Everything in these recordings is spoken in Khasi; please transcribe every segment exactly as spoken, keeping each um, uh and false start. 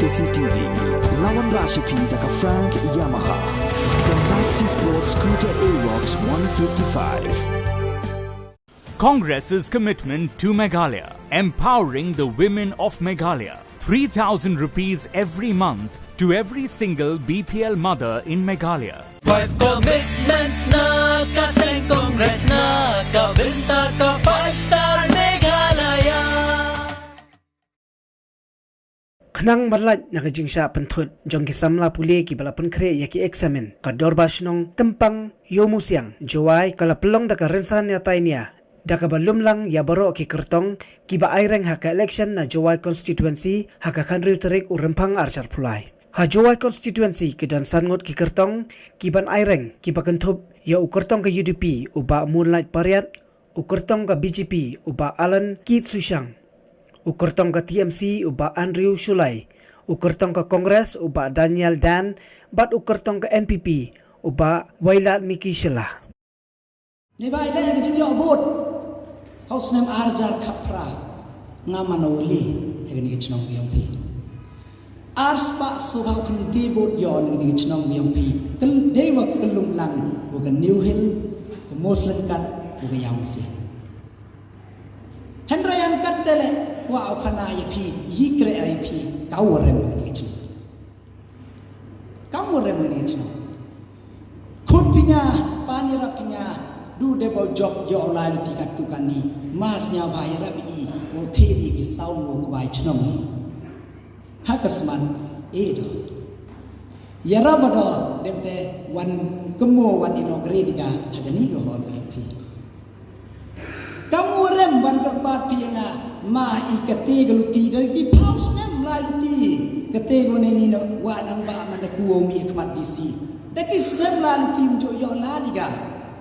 C T V. Lawan Rashipi da ka Frank Yamaha. The Maxi Sport Scooter Aerox one fifty-five. Congress's commitment to Meghalaya, empowering the women of Meghalaya. Three thousand rupees every month to every single B P L mother in Meghalaya. Five commitments na ka seng Congress na ka bynta ka five star Meghalaya. Khnang ban lait na ka jingshah pynthut jong ki samla pule kiba la pynkhreh ïa ki eksamin, ka Dorbar Shnong Tympang Ïewmusiang, Jowai, ka la pynlong da ka rynsan ïatai nia da kaba lum lang ïa baroh ki kyrtong kiba aireng ha ka election na Jowai Constituency ha ka khathynriew tarik u Rymphang arhajar arphew lai. Ha Jowai Constituency ki don san ngut ki kyrtong kiban aireng kiba kynthup ïa u kyrtong ka U D P u Bah Moonlight Pariat, u kyrtong ka B J P u Bah Alan Keith Sushang, u kyrtong ka T M C u Bah Andrew Shullai, u kyrtong ka Congress u Bah Daniel Dan, bad u kyrtong ka N P P u Bah Wailadmiki Shylla. Ngi ba ïa ka jingïoh vote ha u snem arhajar khatphra, nga mano wali ha kane ka chnong ka jong phi. Arspah sawphew khyndai vote ïoh na kane ka chnong ka jong phi. Khyndai wa ka lum lang wa ka New Hill, ka Mawslynkat, wa ka Ïawmusiang. Hynrei ïa katte leh kwah u khana ïa phi, ïa kren ïa phi, ka wa rem kane ka chnong. Kam wa rem kane ka chnong. Khun phi nga, pan ïarap phi nga, du dei ba u jop ïoh u lai luti katto katne. Mas ñiaw ba ïarap i, u thie di ki saw mo ku bai chnong i. Ha ka smat, e do. Ïarap ba do, dem te wan kemo wan inaugurate ka, ha kane ka hall ka phi. Kam wa rem ban kyrpad phi ïa nga, ma i kate ka luti da ki phew snem lai luti. Kate ka wane ni na wa nang ba man da ku wa u mih khmat D C. Da ki snem lai luti mjok ïoh lad ïa ka.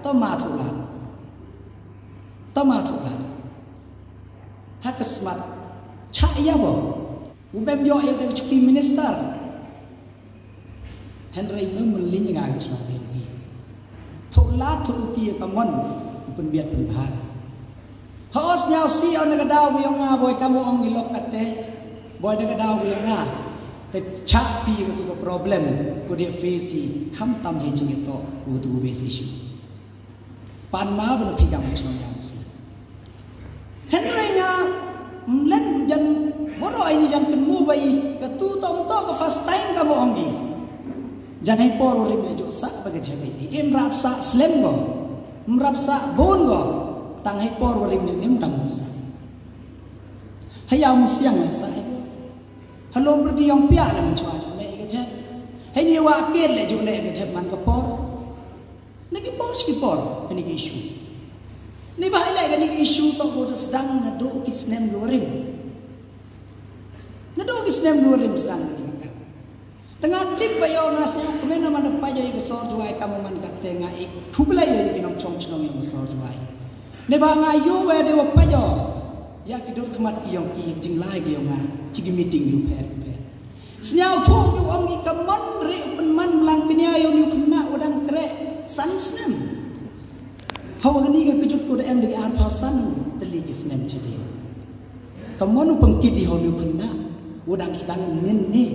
Tama thoh lad. Tama thoh lad. Ha ka smat. Chah ïa bo. U mem ïoh ïa ka chuki minister. Hynrei mem mylliñ nga ka chnong phi. Thoh lad thoh luti ïa ka mon u pynbiat pynbha. Hos ñiaw si on na ka daw ka yong nga boi kam ong i lok kate. Boi na ka daw ka yong nga. Te chah phi ka tu ka problem ko de face i kham tam he jing to ko tu ko base issue. Pan ma ba na phi kam chnong Ïawmusiang. Hynrei nga mlen jan boro ai ni jan kynmu bai ka tu tong to ka first time ka mo ong i. Jan hai por rim ne jo sa ba ka jhep i. Im rap sa slem go. Im rap sa bon go. Tang hai por rim ne nim dam go sa. Hai Ïawmusiang ne sa. Halom berdi yong pia le ngan chwa jo le ka jhep. Hai ni wa ket le jo le ka jhep man ka por. Na ki por shi ki por kani ki issue. Ni ba ila kani ki issue to ko da sdang na do ki snem ki warim. Na do ki snem ki warim sdang kani ka. Tanga tip ba yo na sdang kmen na man pa jai ka sor juai ka man ka te nga ik. Thukla ya ki nong chong chnong yo sor juai. Ni ba nga yo wa de wa pa jo. Ya ki dur khmat ki yong ki jinglai ki yong nga. Chi ki meeting yu pher pher. Sñiaw thuh ki u ong ki ka mon re u pynman blang kñia ïa u ni u khynnah u dang kreh san snem. Hawa kani ka kjut ko da em da ki arphew san tylli ki snem chadien. Ka mon u pynkhih ïa u ni u khynnah u dang sdang nin ne.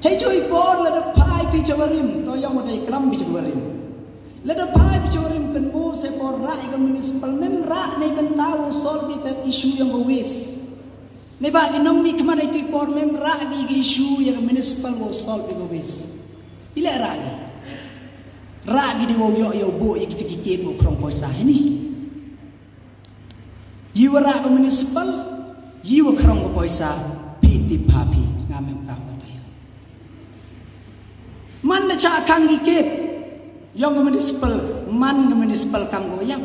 Hei joi por lada phai phi cha warim to ïa u dei klam phi cha warim. Lada phai phi cha warim kan mo se por rah ïa ka municipal mem rah ne bynta u solve ïa ka issue ïa ka waste. Ne ba ki nong mih khmat ïa tu i por mem rah ki ki issue ïa ka municipal wow solve ïa ka waste. Ila rah ki. Rah ki de wow ïoh ïa u buh ïa kita ki kit wow khrong poisa hini. Ïa wa rah ka municipal, ïa wa khrong ka poisa, phi tip ha phi, nga mem kam batai. Man da cha khang ki kit, yong ka municipal, man ka municipal kam ko yam.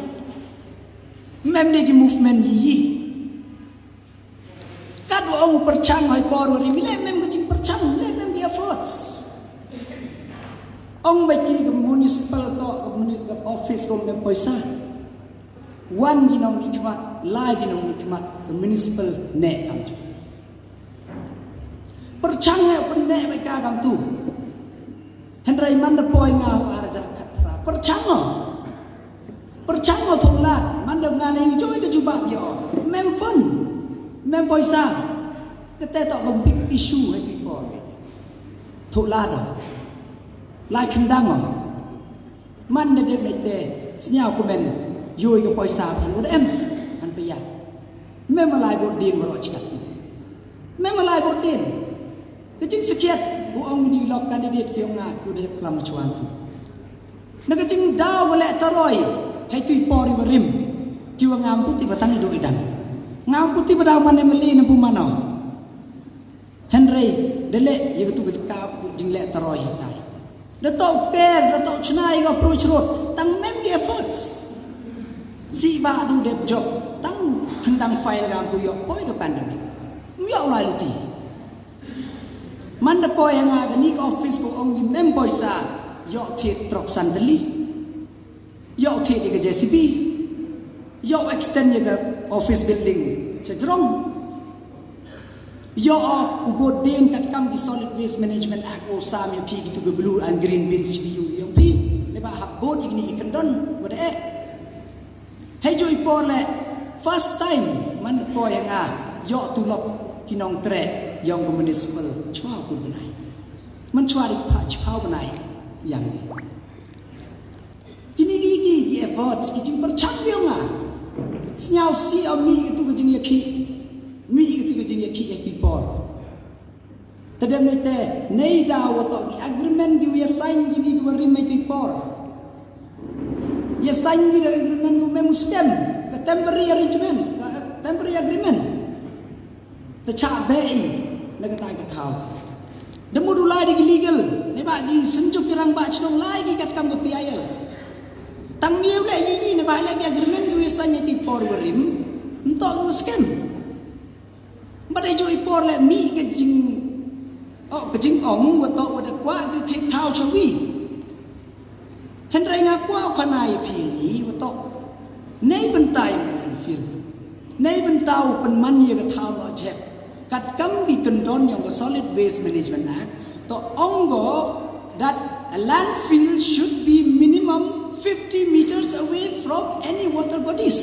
Mem de ki movement yi yi. Kat wa ong u pyrchang hai por wa rim, le mem ka jingpyrchang, le mem ki efforts. Ong ba ki ka municipal to, ka muni-, ka office ko mem poisa. Wan ki nong mih khmat, lai ki nong mih khmat, ka municipal ne kam tu. Pyrchang ne pynne ba ka kam tu. Hynrei man da poi nga u arja khat phra. Pyrchang o. Pyrchang o thong lat. Man da nga ne joi da jubab yo. Mem fund. Mem poisa. Kata toh ka big issue ha ki por. Thuh la da. Lai khyndang o. Man da dep ne te sñiaw kumne ïoh ïa ka poisa than u da em. Han pia. Me ma lai vote dien waroh chi katto. Me ma lai vote dien. Ka jingsakhiat u ong ïa ki lok candidate ki ong nga u da dep klam chuan tu. Na ka jingdaw ba leh taroi ha itu i por iwa rim. Ki wa ngam puti ba tang i do i dang. Ngam puti ba daw man MLA na bu mano. Hynrei da leh ïa katu ka jingkaw jingleh taroi ha tai. Da toh ker, da toh chna ïa ka approach road. Tang mem ki efforts. Si ba du dep job. Tang khyndang file ngam pu ïoh poi ka pandemic. Ym ïoh lai luti. Man da poi ha nga kani ka office ko ong ki mem poisa. Ïoh thied trok san tylli. Ïoh thied ïa ka JCB. Ïoh extend ïa ka office building cha jrong. Ïoh u bud dien katkam ki Solid Waste Management Act u sam ïa phi kitu ki blue and green bins ïa phi. Leba hap bud ïa kini ki kyndon wa da eh. Hei ju i por le first time man da poi ha nga ïoh tulop ki nongkreh yong ka municipal chwa kut bnai. Man chwa ri pha chwa bnai yang ni. Kini ki ki ki efforts ki jingpyrchang ki nga. Sñiaw si o mi itu ka jingïakhih. Mi itu ka jingïakhih ïa ki por. Tadem ne te nei da wa toh ki agreement ki wi sign ki ni ki wa rim mai ki por. Ïa sign ki da agreement ki mem scam ka temporary arrangement ka temporary agreement. Te cha be i na kata ka thaw. Da mut u lai da ki legal ne ba ki synjuk ki rang ba chnong lai ki kat kam ka PIL. Tang miu le yi yi ne ba le ki agreement ki wi sign ïa ki por wa rim. Nto u scam. Ba dei ju i por le mi ka jing o ka jing ong wa to wa da kwa ki thik thaw cha wi. Hynrei nga kwah u khana ïa phi ni wa to. Nei bynta ïa ka landfill. Nei bynta u pynman ïa ka thaw lo jep. Kat kam bi kyndon ïa ka Solid Waste Management Act to ong go that a landfill should be minimum fifty meters away from any water bodies.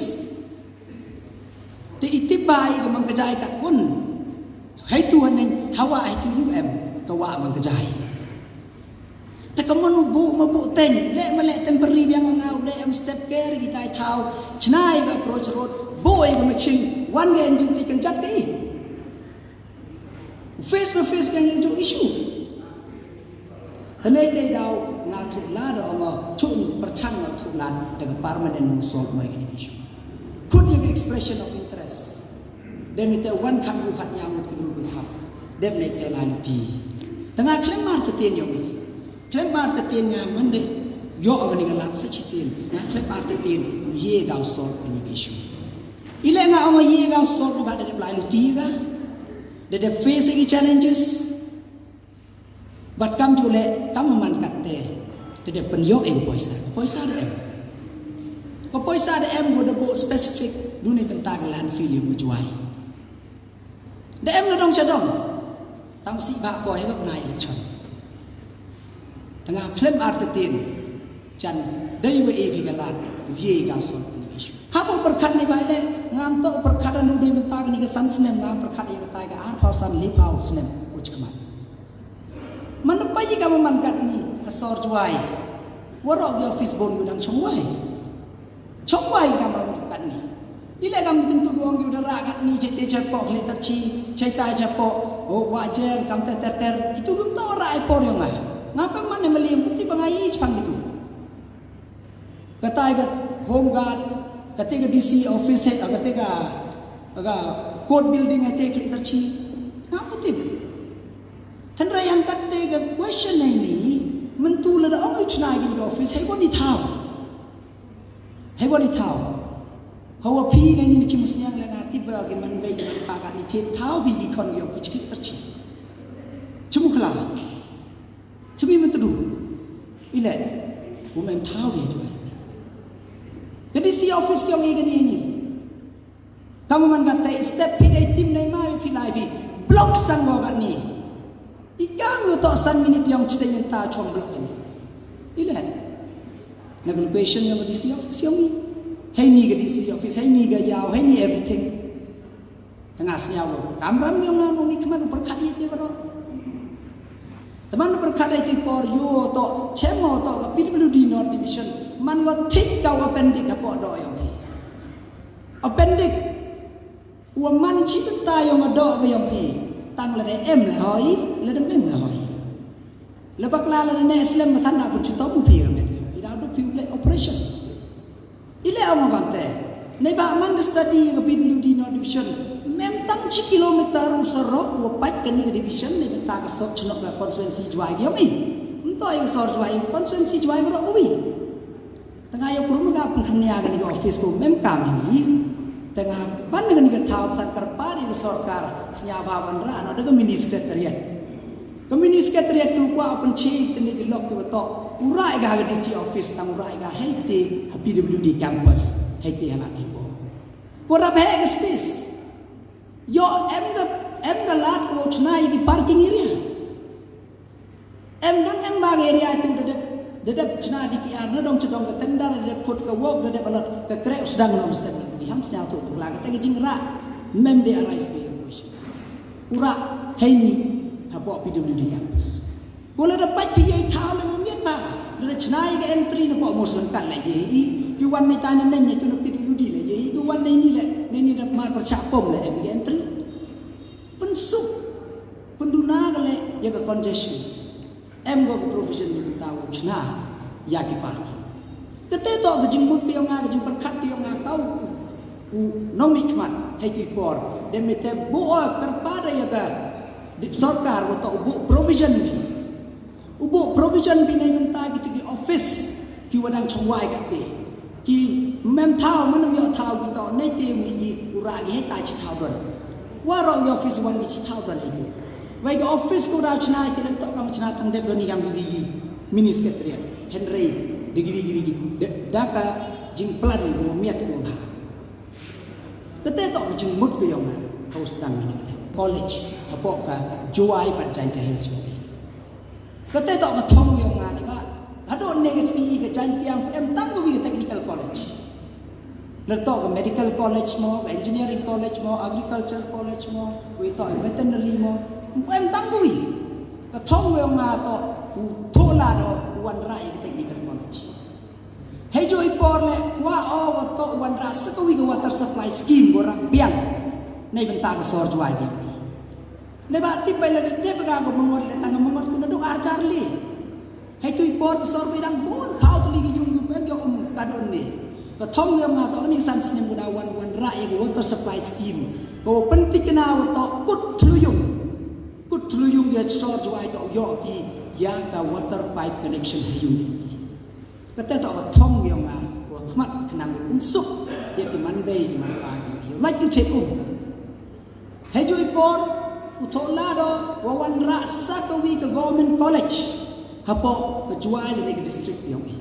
Te i tip ba i ka mang ka jai kat bun. Hai tu haneng hawa hai tu U M ka wa mang ka jai. Te ka manu bu ma bu teng le ma le temporary biang nga le em step care ki tai thau chna i ka approach road bu i ka machine wan ga engine ti kan jat ka i. Face to face biang i ju issue. Te nei tei daw nga thuh la da ong chun pyrchang nga thuh la da ka permanent mo solve mai ka issue. Khut ïa ka expression of interest. Dem ite wan khat bu khat ñiam mut ki group bi thap. Dem ne te la ni ti. Te nga khlem mar te tien yong i. Khlem mar te tien nga man de. Yo awan ni ka lat sa chi sin. Nga khlem mar te tien u ye ga solve ka ni issue. Ile nga ong ye ga solve ba de lai lu ti ga. De de face ki challenges. But kam ju le kam man kat te. De de pen yo eng poisa. Poisa de em. Ko poisa de em go de bo specific. Duni pentak landfill yung juai. Da em na dong cha dong. Tang si ba poi ha bnai election. Tanga khlem artetin. Chan dei wa e ki galat. Ye ga sol ni issue. Ha bo perkhat ni bai le ngam to perkhat anu dei mynta ni ka san snem ngam perkhat ye ka tai ka ar phaw san li phaw snem. Uch kmat. Man pa ye ka man kat ni ka sor juai. Warok ye office bon dang chong wai. Chong wai ka ma kat ni. Ile kam tin tu gong yu dara kat ni chete chapo khle tarchi cheta chapo o wajer kam ter ter ter itu gum to ra ai por yong ai. Ngapa man ne mali muti bangai chpang itu. Katai ka home guard kate ka D C office he kate ka ka court building he te khle tarchi. Ngapa tip. Hynrei han kate ka question ni mentu la da ong chna ki office he ko ni thau. Hei wa ni thaw. Hawa phi na ni ki musniang la nga tip ba ki man bei ki man pa ka ni thet thaw bi ki khon yo pi chikli tarchi. Chumu khla. Chumi man tudu. Ile. Wo men thaw bi juai. Ka D C office ki ong i ka ni ni. Kamu man ka te step phi dei tim dei ma phi lai phi. Block sang go ka ni. I kang lu to san minute yong chite yin ta chong block ini. Ile. Na ka location yong ka D C office yong i. Hei ni ka D C office, hei ni ka yaw, hei ni everything. Nga sngew lo kamram ïong nga nongmihkhmat u pyrkhat ïa ki baroh. Te man u pyrkhat ïa ki por ïoh to chem mo to ka P W D North Division. Man ko thik ka u appendix hapoh doh ïong phi. Appendix u man chi bynta ïong ka doh ka ïong phi. Tang lada em la hoi, lada mem la hoi. La bakla lada ne slem ma than da pun chutom u phi ka met ïong phi da duk phi u leh operation. I leh ong bam te. Nei ba man da study ka P W D North Division. Mem tang chi kilometer u sorok u pait kani ka division nei bynta ka sor chnok ka constituency Jowai ïong i. Mto i ka sor Jowai constituency Jowai baroh u i. Tanga ïa kurum ka pengkhnia kani ka office ko mem kam i. Tanga ban kani ka thaw tang kyrpad ïa ka sorkar snya ba ban ra no da ka mini secretariat. Ka mini secretariat tu kwah pynche tene ki lok ki batok. U rai ga ha D C office tang u rai ga hei te ha P W D campus hei te ha la thimbo. Ko rap hei ka space. Yo em da em da lat ko chna i ki parking area. Em dang em ba ka area tu da dep da dep chna di ki ar na dong chadong ka tender da dep put ka wok da dep alot ka krek sdang na mesti. Bi ham snya tu kla ka te ka jingra mem de arai sbi. Ura heini hapoh P W D campus. Ko la da pait phi ïa i thaw le u miet ma la da chna ïa ka entry na poh Muslim kat le ïa i. Phi wan nei ta na neng ïa tu na P W D le ïa i. Phi wan nei ni le nei ni da mar pyrchah pom le em ïa ka entry. Pynsuk pynduna ka le ïa ka congestion. Em ko ka provision ni bynta u chna ïa ki parking. Kate to ka jingmut ka ïong nga ka jingpyrkhat ka ïong nga kau u nongmihkhmat hei tu i por. Dem ite buh kyrpad ïa ka sorkar wa to u buh provision ni. U buh provision bi nei bynta ki tu ki office ki wa dang chongwai kate. Ki mem thaw man ym ïoh thaw ki to nei te mi i u ra ki hei tai chi thaw don. Wa ro i office wan ki chi thaw don hei tu. Wei ki office ko da chna ki lem to kam chna tang dep don i kam ki wi ki mini secretariat. Henry de ki wi ki wi ki da ka jingplan ko miat ko ba. Kate to ka jingmut ka ïong nga ka u sdang ni ka college hapoh ka Jowai bad Jaintia Hills Valley. Kate to ka thong ïong nga ni ba haduh ne ka ski ka Jaintia em tang ka wi ka technical college. La to ka medical college mo, ka engineering college mo, agriculture college mo, wi to veterinary mo. Em tang ka wi. Ka thong ïong nga to u thola do u wan rai ka technical college. Hei jo i por le kwa o wa to wan ra sa ka wi ka water supply scheme ko rang biang. Nei bynta ka sor Jowai ki. Nei ba tip bai la de de ga ko mengot le tang mengot ko na duk ar jar le. Hei tu i por ka sor bai dang bun pau tu li ki yung ki pen ki um ka don ne. Ka thong ïong nga to ni san snem ko da wan wan ra i ko water supply scheme. Ko pentik na wa to kut thluyung. Kut thluyung ya sor Jowai to yo ki ya ka water pipe connection ha yung ki. Kate to ka thong ïong nga ko khmat khnang u pynsuk ïa ki man bei ki man pa ki ïong lait ki thep um. Hei ju i por u thola do wa wan ra sa ka wi ka government college hapoh ka Jowai lane ka district ïong i.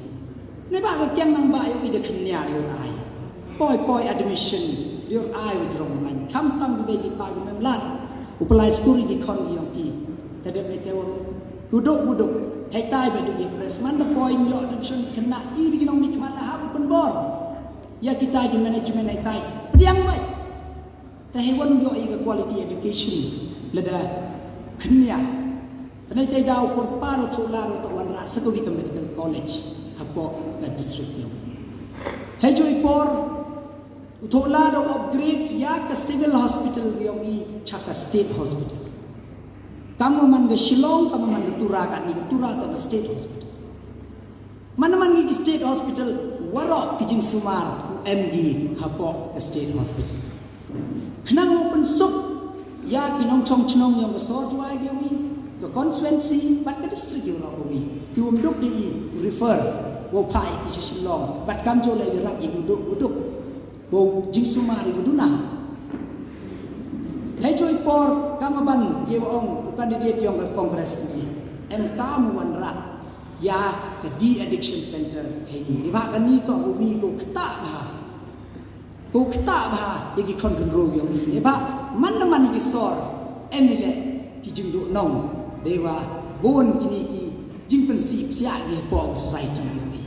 Ne ba ka kiang nang ba ïong i da khynnia ri ur ai. Poi poi admission ri ur ai wa jrong lain kham tam ki bei ki pa ki mem lad. U pynlai skul ri ki khon ki ïong i. Te dep ne te wa Wuduk wuduk. Hei tai ba duk ïa press man da poi ym ïoh dum shun khynnah i di ki nongmihkhmat la hap u pynbor. Ïa kita ki management hei tai pdiang bai. Te hei wan ym ïoh ïa ka quality education lada khynnia. Te nei te daw por paro thola ro to wan ra sa ka wi ka medical college hapoh ka district ïong. Hei ju i por U thoh lad u upgrade ïa ka civil hospital ka ïong i cha ka state hospital. Kam man ka Shillong, kam man ka Tura, katni ka Tura to ka state hospital. Man man ki state hospital waroh ki jingsumar u em ki hapoh ka state hospital. Khnang u pynsuk ïa ki nongchong chnong ïong ka sor Jowai ka ïong i, ka constituency bad ka district ïong ka wi. Ki um duk de i refer, u phah ïa ki sha Shillong bad kam jooh leh ïarap ïa ki u duk u duk. Ko jingsumar ïa u duna. Hei jooh i por kam ban ïa u ong u candidate ïong ka Congress ni. Em kam u wanrah ïa ka de-addiction center hei ni. Ni ba kani to u wi ko ktah bha. Ko ktah bha ïa ki khon khynroo ïong ni. Ni ba man na man ïa ki sor em ni leh ki jingduh nong. Dei ba bun kini ki jingpynsih psiah ki hapoh society ïong ni.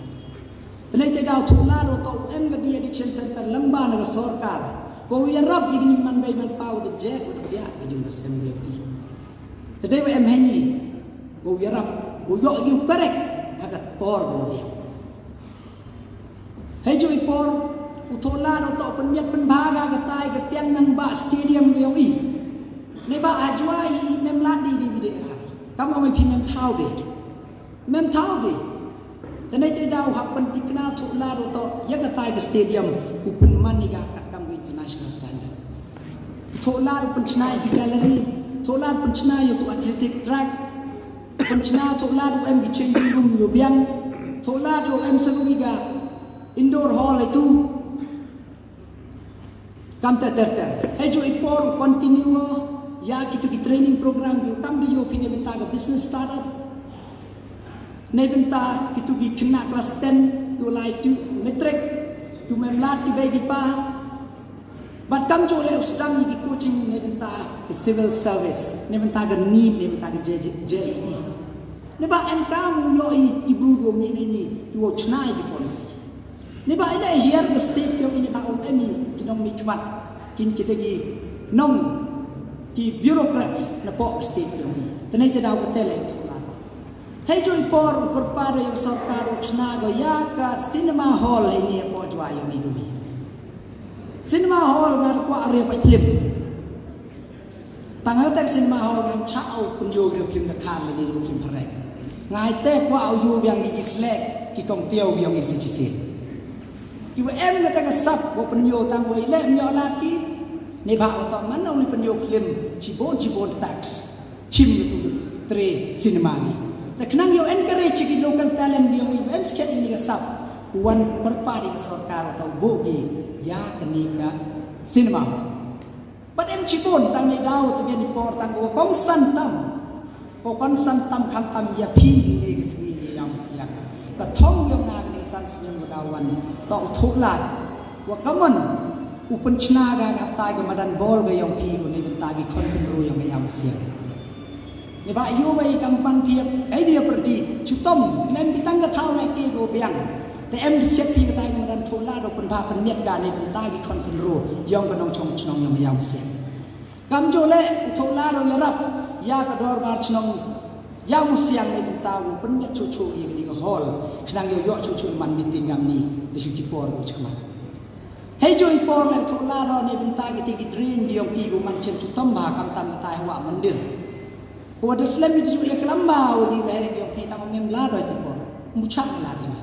Te nei te daw thoh lad u to em ka de-addiction center lyngba na ka sorkar. Ko ïarap ïa kini ki man bei man paw da Je ko da biang ka jong ka sem de pi. Te dei wa em heini. Ko yarap, ko yok yu korek. Hakat por ko biang. Hei jo i por, u thola no to pynmiat pynbha ga ka tai ka tiang nang ba stadium ga yong i. Ne ba ajwa i mem lad di di bide. Kam ong i phi mem thaw de. Mem thaw de. Te nei te daw hap pyntikna thola no to ya ka tai ka stadium u pynman i ga kat kam ga international standard. Thola u pynchna i gallery, thola u pynchna ya tu athletic track, pynchna thola u em ki changing room yo biang, thola u em sa ga indoor hall itu. Kam ter ter ter. Hei jo i por continue ya kitu ki training program yo kam de yo phi ne bynta ka business startup. Ne bynta kitu ki khynnah class ten yo lai tu matric. Tu mem lad ki bei ki pa. Bad kam jo le u sdang i ki coaching ne bynta ki civil service, ne bynta ka NEET, ne bynta ki J E E. Ne ba em kam u yo i ki bru go mi ne ni ki wo chna i ki policy. Ne ba ina hiar ka state yong ina ka um emi ki nong mi khmat kin kita ki nong ki bureaucrats na pok state yong i. Tene te daw ka tele tu la. Hei jo i por u korpar yong sorkar u chna go ya ka cinema hall hei ni po jwa yong i gumi. Cinema hall ngar kwa are pa film. Tang ha tek cinema hall ngam cha au pynyo ri film da khan le ni film pharek. Ngai te kwa au yu biang ki slek ki kong tiaw biang ki sichisi. Iwa em ngata ka sap wa pynyo tang wa ile myo lat ki. Ne ba wa to man ong ni pynyo film chibon chibon tax. Chim tu tre cinema ni. Ta khnang yo encourage ki local talent biang iwa em skhet ni ka sap. Wan korpa di ka sorkar wa to bo ki ya kani ka cinema hall. Bad em chibun tang ni daw te bian i por tang ko kongsan tam. Ko kongsan tam kham tam ya phi ni ka sngi ni yang siang. Ka thong yong nga ni san snem ko dawan. To u thuk lad. Wa kaman u pynchna ga ga tai ga madan bol ga yong phi ko ni bynta gi khon khynru yong ga yang siang. Ni ba yu ba i kam pan phi ai dia perdi chutom nem bitang ga thau lai ke go biang. Te em bisiat phi ka tai madan thola do pynba pynmiat ga ni bynta gi khon khynru yong ka nongchong chnong yong yam siat. Kam jo le thola do yarap ya ka dorbar chnong yam siang ni bynta u pynmiat chu chu i ni ka hall. Khnang yo yo chu chu man meeting ngam ni di chu ki por u chakmat. Hei jo i por le thola do ni bynta gi ti gi dream gi yong phi go man chen chutom ba kam tam ka tai wa mandir. Ko da slem i ju ya klamba u di weh yo pi tang mem la do ji por. Mu cha la di ma.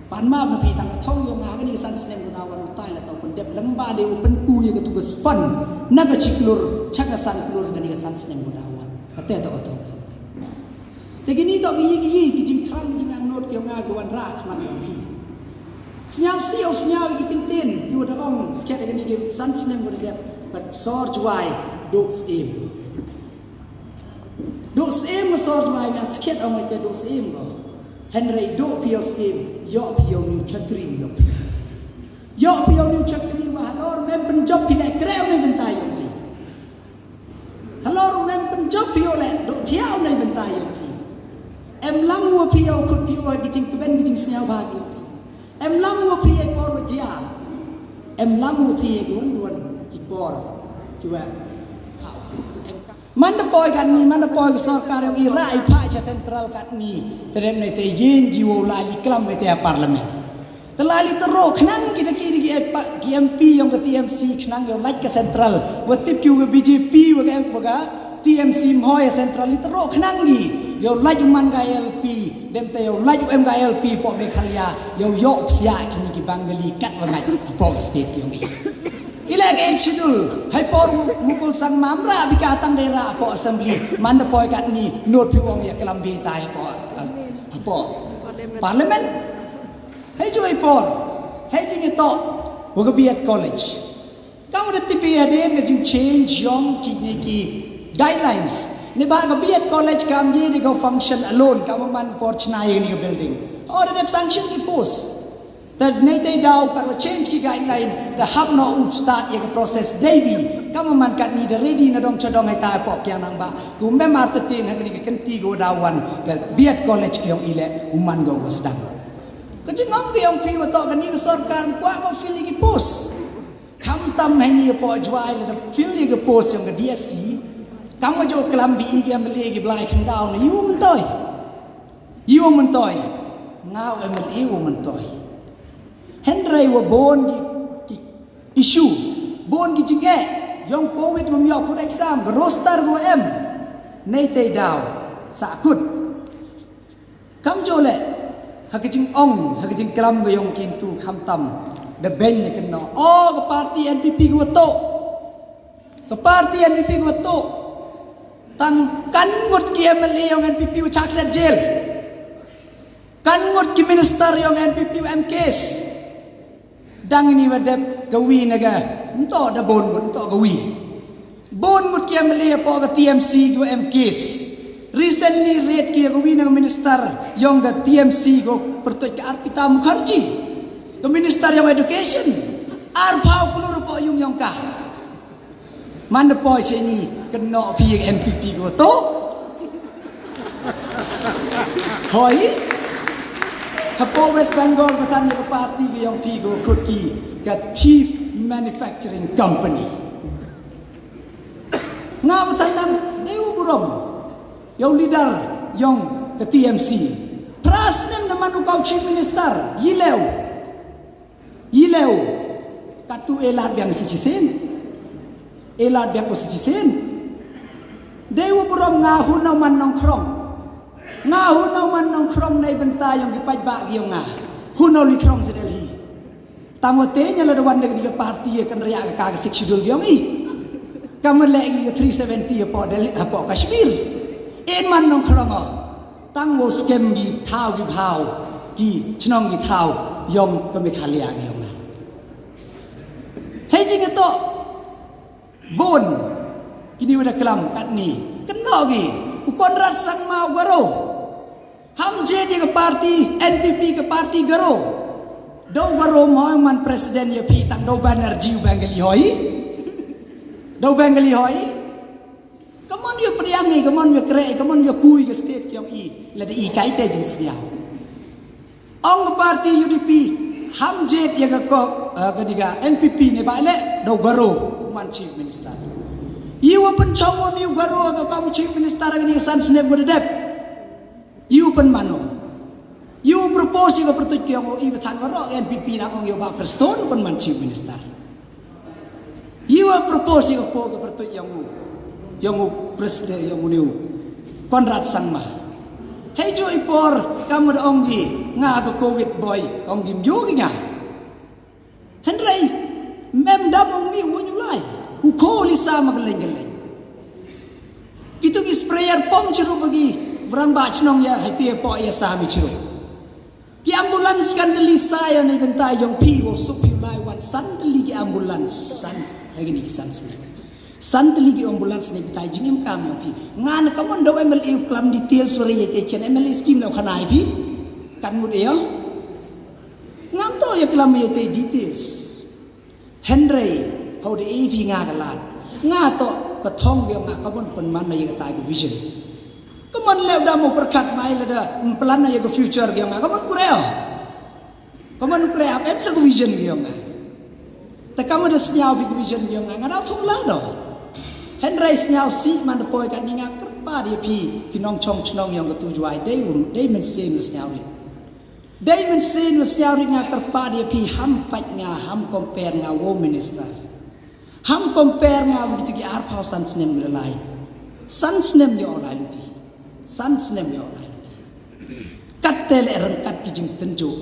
Pan ma na pi tang thong yo nga ni san snem na wan utai la tau pun dep lamba de u pun ku ya ka tu ka span. Na ka chi klur cha ka san klur ni san snem na wan. Ka te to to. Te ki ni to ki yi ki yi ki jing trang ki jing ang not ki nga go wan ra ka man yo pi. Snyau si yo snyau ki tin tin yo da ong sket ni ki san snem na dep ka sor juai dok sim. Dok sim nga sor jwai nga skhet ong ite dok sim ko. Henry dok pio sim yo pio new chakri yo pio. Yo pio new chakri wa halor mem penjop pile kreu ni bentai yo pio. Halor mem penjop pio le dok thiau ni bentai yo pio. Em lang wo pio kut pio wa gijing keben gijing snyau ba yo pio. Em lang wo pio por wa jia. Em lang wo pio duan duan ki por. Ki wa. Em ka Man da poi kan ni, man da poi ka sorkar yong i ra i pha cha central kan ni. Te dem ne te yin ji wo la i klam ne te parliament. Te la li te ro khnang ki da ki di ki ek pa, ki M P yong ka T M C khnang yo laj ka central. Wa tip ki wa B J P wa ka M P wa ka T M C mhoi central li te ro khnang gi. Yo laj man ka L P, dem te yo laj em ka L P po Meghalaya. Yo yo psia ki ni ki Bengali kat wa ngai po state yong i. Ila ke schedule hai por Mukul Sangma amra bika tang dei ra po assembly man da poi kat ni not pi wong ya kelam bi tai po po parliament. Hai ju hai por hai jing to wa ka B Ed college. Kam da tipi ya den ka jing change yong ki ni ki guidelines ni ba ka B Ed college kam ye ni ka function alone kam man por chna ye ni ka building or da sanction ki post. Tad nei tei daw ka change ki guideline da hap no u start ya ka process dei bi kam man kat ni da ready na dong chadong hai ta pok yang nang ba ku mem ar te tin ha ni ka kenti go da wan ka B Ed college ki yong ile u man go go sdang. Ka jingong ki yong pi wa to ka ni ka sorkar kwa ko fili ki post. Khamtam heini hapoh Jowai lada fill ïa ka post jong ka D S C, kam ju klam ba i ka M L A ki blai khyndaw na ïa u myntoi. Ïa u myntoi. Nga u M L A u myntoi. Hynrei wa bun ki, ki issue, bun ki jingeh, ïong covid ngam ïoh kut exam, ka roster ka wa em. Nei tei daw, sa kut. Kam ju leh, ha ka jingong, ha ka jingklam ka ïong ki tu khamtam, da beiñ ne kynnoh. O, ka party N P P ka wa tuh. Ka party N P P ka wa tuh. Tang kan ngut ki M L A ïong N P P wa chak set jail. Kan ngut ki minister ïong N P P wa em case. Dang ini wa dep ka wi na ka. Nto da bun ngut, nto ka wi. Bun ngut ki M L A hapoh ka T M C ki wa em case. Recently raid ki ka wi na ka minister ïong ka T M C ko pyrtuit ka Arpita Mukherjee. Ka minister ïong education. Arphaw klur hapoh ïung ïong ka. Man da poi sha ini, kynnoh phi ïa ka N P P ko to. Hoi. Hapoh West Bengal, batan ïa ka party ka ïong phi ko kut ki ka chief manufacturing company. Nga batan nang, dei u burom. Ïa u leader ïong ka T M C. Phra snem na man u ka u chief minister, ïa leh u. Ïa leh u, katu e lad biang sa shisien. E lad biang u sa shisien. Dei u burom nga hun u man nongkhrong. Nga hun u man nongkhrong na i bynta ïong ki paidbah ki ïong nga. Hun u li khrong sa Delhi. Tang wa te ïa lada wan da ka party ïa kan raya ka ka Sixth Schedule ïong i. Kam leh ki three seventy hapoh Delhi, hapoh Kashmir. En man nongkhrong o. Tang wow skhem ki thaw ki bhaw, ki chnong ki thaw, ïong ka Meghalaya ki ïong nga. Hei jingïatoh, bun, kini wa da klam, katni, kynnoh ki, u Conrad Sangma u Garo. Ham jied ïa ka party, N P P ka party Garo. Da u Garo mo man president ïa phi tang da u Banerjee u Bengali hoi. Da u Bengali hoi. Ka mon ïa pdiang i, ka mon ïa kreh i, ka mon ïa kui ka state ki ong i, lada i kai te jingsñiaw. Ong ka party U D P, ham jied ïa ka ko, eh, ka diga N P P ne ba le, da u Garo, man chief minister. Ïa wa pynchong wa mi u Garo, ka kam chief minister ka ni san snem ko da dep. Ïa wa pynmano. Ïa wa propose ïa ka pyrtuit ki ong i wa than Garo, N P P na ong ïa u Bah Prestone, pynman chief minister. Ïa wa propose ïa ka po ka pyrtuit ïong u. Ïong u president ïong u niu. Conrad Sangma. Hei ju i por kam da ong gi nga ka covid boy ong gi mju gi nga. Hynrei mem dam ong mi u ñu lai. U ko li sa ma geleng geleng. Kitu ki sprayer pom chirup gi. Vrang ba chnong ïa hei ti po ïa sa mi chirup. Ki ambulance kan tylli sa ïa nei bynta ïong phi, wow suk phi lai wan san tylli ki ambulance, san, ha kini ki san snem. San tylli ki ambulance nei bynta jingim kam ïong phi. Ngan ka mon da u M L A u klam details wa re ïa te chen M L A scheme la u khana ïa phi. Kan ngut ïa. Ngam to ïa klam ïa te details. Hynrei, hau da e phi nga ka lad. Nga to, ka thong ïa nga ka mon pynman na ïa ka tai ka vision. Ka mon leh da mo pyrkhat mai lada, mplan na ïa ka future ïa nga, ka mon kure. Ka mon kure ap em sa ka vision ïa nga. Ta ka mon da sñiaw phi ka vision ïa nga, nga da thong la do. Hynrei sñiaw si man da poi ka ni nga kyrpad ïa phi, ki nongchong chnong ïa nga tu Jowai, dei un, dei mynsiem sñiaw ri. Dei mynsiem wa sñiaw ri nga kyrpad ïa phi ham pait nga ham compare nga wow minister. Ham compare nga wa kitu ki arphaw san snem ngi la lai. San snem ïa u lai luti. San snem ïa u lai luti. Kat te leh ryngkat ki jingtynjuh.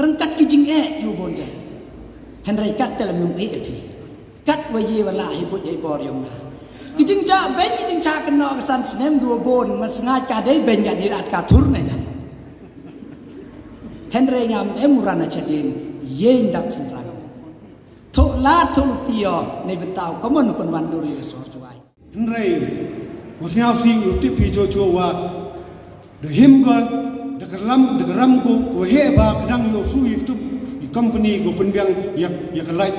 Ryngkat ki jingeh ïa u bon jai. Hynrei kat te leh mem eh ïa phi. Kat wa ïa wa lah hi buit hi bor ïong nga. Ki jingjah beiñ ki jingchah kynnoh ka san snem ki wa bon ma sngaid ka dei beiñ ka dei at ka thur ne jan. Hynrei ngam em u ran na chadien, ïeng dap chynrang. Thoh lad thoh luti ïa, nei bynta u ka mon u pynwan dur ïa sor Jowai. Hynrei, u sñiaw si u tip hi Joshua wa, da him ka, da ka ram, da ka ram ko, ko heh ba, ka dang ïoh su ïa tu, i company ko pynbiang ïa, ïa ka light.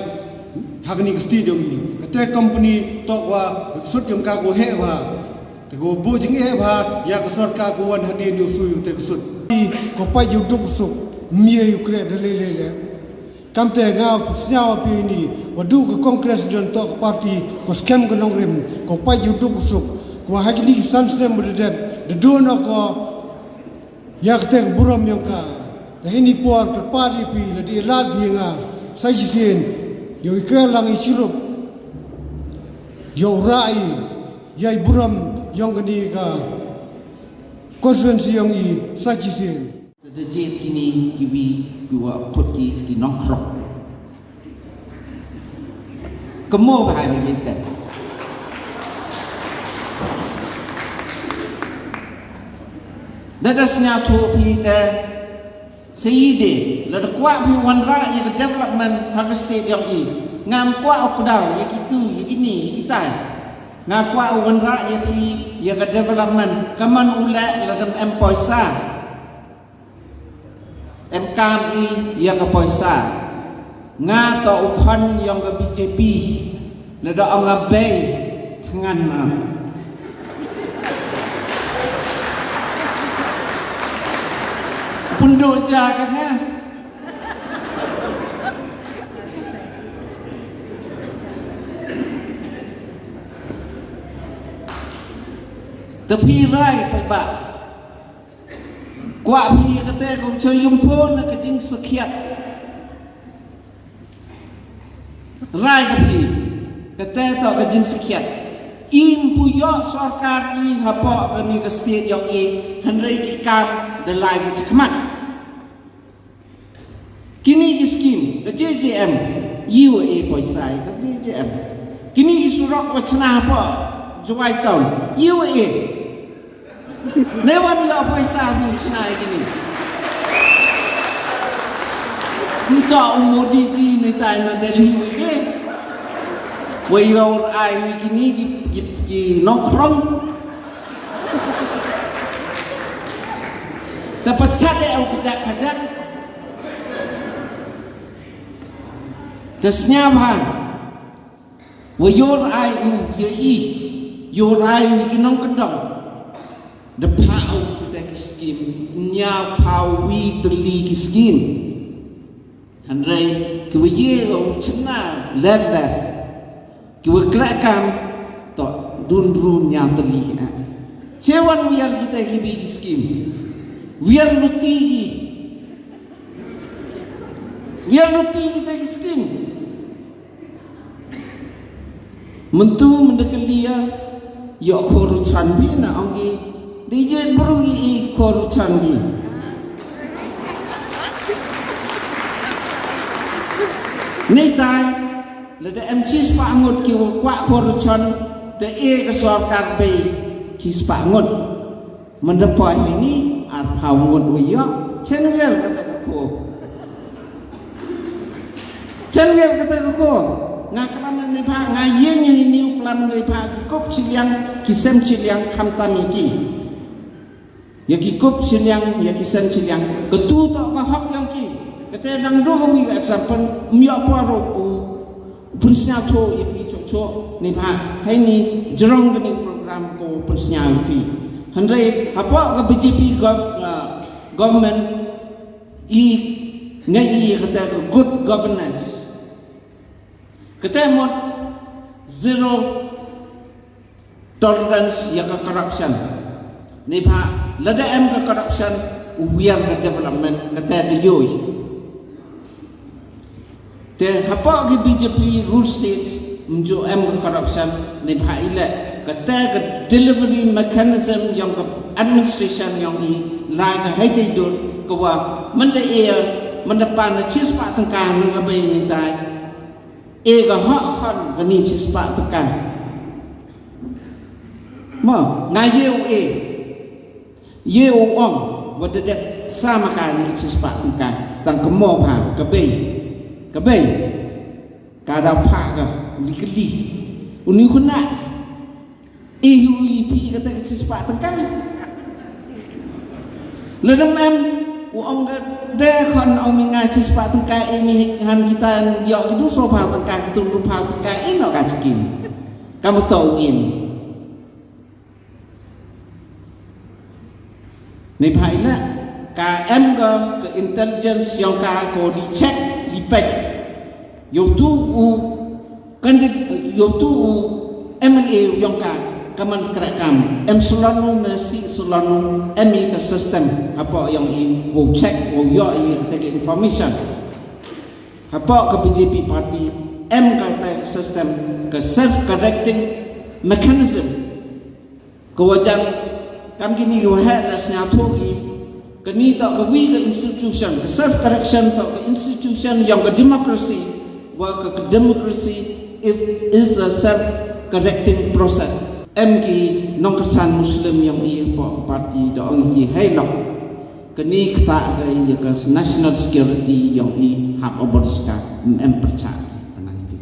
Ha kani ka state ïong i. Kate company, tok wa, ka sut ïong ka ko heh ba. Te ko bujing eh bha, ïa ka sorkar ko wan hadien ïoh sui te ka sut. Ko pait ïoh duk suk, mie ïoh kre da le le le. Kamte nga sñiaw phi ini, wa du ka Congress don to ka party, ko skhem ka nongrim, ko pait u duk u suk, ko ha kini ki san snem ba da dep, da duh noh ko, ïa kata ka burom yong ka. Te hini por kyrpad ïa phi, lada ïalad phi ïa nga sa shisien, ïoh i kren lang i shirup, ïoh rah i, ïa i burom yong kani ka constituency yong i sa shisien. Te da jied kini kiwi kiwa khot ki ki nongkrong. Ka mo bha ïa kita. Da da sñiawthuh phi te, sa ïa de, lada kwah phi wanrah ïa ka development ha ka state yong i, ngam kwah u kdaw ïa kitu ïa kini ïa kitai. Nga kwah u wanrah ïa phi ïa ka development, ka mon u leh lada em poisa. Em kam i ïa ka poisa. Nga to u khon yong ka B J P. Lada ong nga bei, thngan na. Pynduh ja ka ha. Te phi rai paidbah. Kwah phi kata ka jingïohi na ka jingsakhiat. Rai ka phi, kata to ka jingsakhiat. Im pu ïoh sorkar i hapoh kani ka state yong i, hynrei ki kam da lai ki chakhmat. Kini ki skim, ka J J M, ïa wa e poisa ïa ka J J M. Kini ki surok wa chna hapoh Jowai town, ïa wa e. Ne wan ïa poisa phi chna ïa kini. Nto u Modi ji ne tai na Delhi wa e. Wa ïa wa ai wi kini ki, ki, ki nongkrong. Te pachat de au kajak kajak. Te sñiaw ha. Wa ïor ai u ïa i. Ïor ai u ïa ki nongkyndong. Da pha u kita ki skim. Ñiaw pha u wi tylli ki skim. Hynrei ki wa ye u chna ler ler. Ki wa kra kam to dun run ñiaw tylli. Che wan wiar kita ki bi ki skim. Wiar luti ki. Wiar luti kita ki skim. Myntu mynda ka lia ïoh khor chan bi na ong ki. Di je bru i i khor chan bi. Ni tai lada em chispah ngut ki wa kwah khor chan da e ka sorkar bei chispah ngut. Mynda poi hini arphaw ngut wa ïoh. Chen wiar kata ka ko. Chen wiar kata ka ko. Nga klam ne pha nga ïeng hini u klam ne pha ki kup chiliang ki sem chiliang khamtam ïa ki. Ïa ki kup chiliang ïa ki sem chiliang. Katu to ka hok yong ki. Kata dang do ka wi example. Ym ïoh por u Pynsñiawthuh ïa phi chok chok ne bha. Hei ni jrong kani program ko pynsñiaw ïa phi. Hynrei hapoh ka B J P gov, uh, government i ngai i kata ka good governance. Kata mut zero tolerance ïa ka corruption. Neibhah lada em ka corruption u wiar ka development kata ka ïohi. Te hapoh ki B J P rule states mynjur em ka corruption neibhah i leh kata ka delivery mechanism ïong ka administration ïong i la ka hei te dur ka wa mynda e mynda pan na chispah tyngka nang ka bei ni tai. E ka hok khon kani chispah tyngka. Mo nga ye u e ye u ong wa da dep sa ma kani chispah tyngka tang ka mo bha ka bei ka bei ka da pha ka li ka li uni khuna. Ihu i phi kata ka chispah tyngka. Lada em u ong ka de khon ong mi nga chispah tyngka i mi han kita ïoh ki du so pha tyngka ki tun ru pha tyngka i no ka chikin. Ka mo to u in. Ni pha ila ka em ka intelligence ïong ka ko di check. I pek. Yow tu u candidate, yow tu u M L A u yong ka, ka man kre kam. Em shlonu me si shlonu, em i ka system. Hapoh yong i, wow check, wow yoh i, take information. Hapoh ka B J P party, em ka te system, ka self correcting mechanism. Ka wajan, kam kini ki waheh la sñiawthuh ki, kani toh ka wi ka institution, ka self correction toh ka institution yong ka democracy, wa ka, ka democracy if is a self correcting process. Em ki nongkyrshan Muslim yong i hapoh ka party da ong ki hei lok. Kani kata ka ya ka national security yong i hap abolish ka, em pyrchah ki.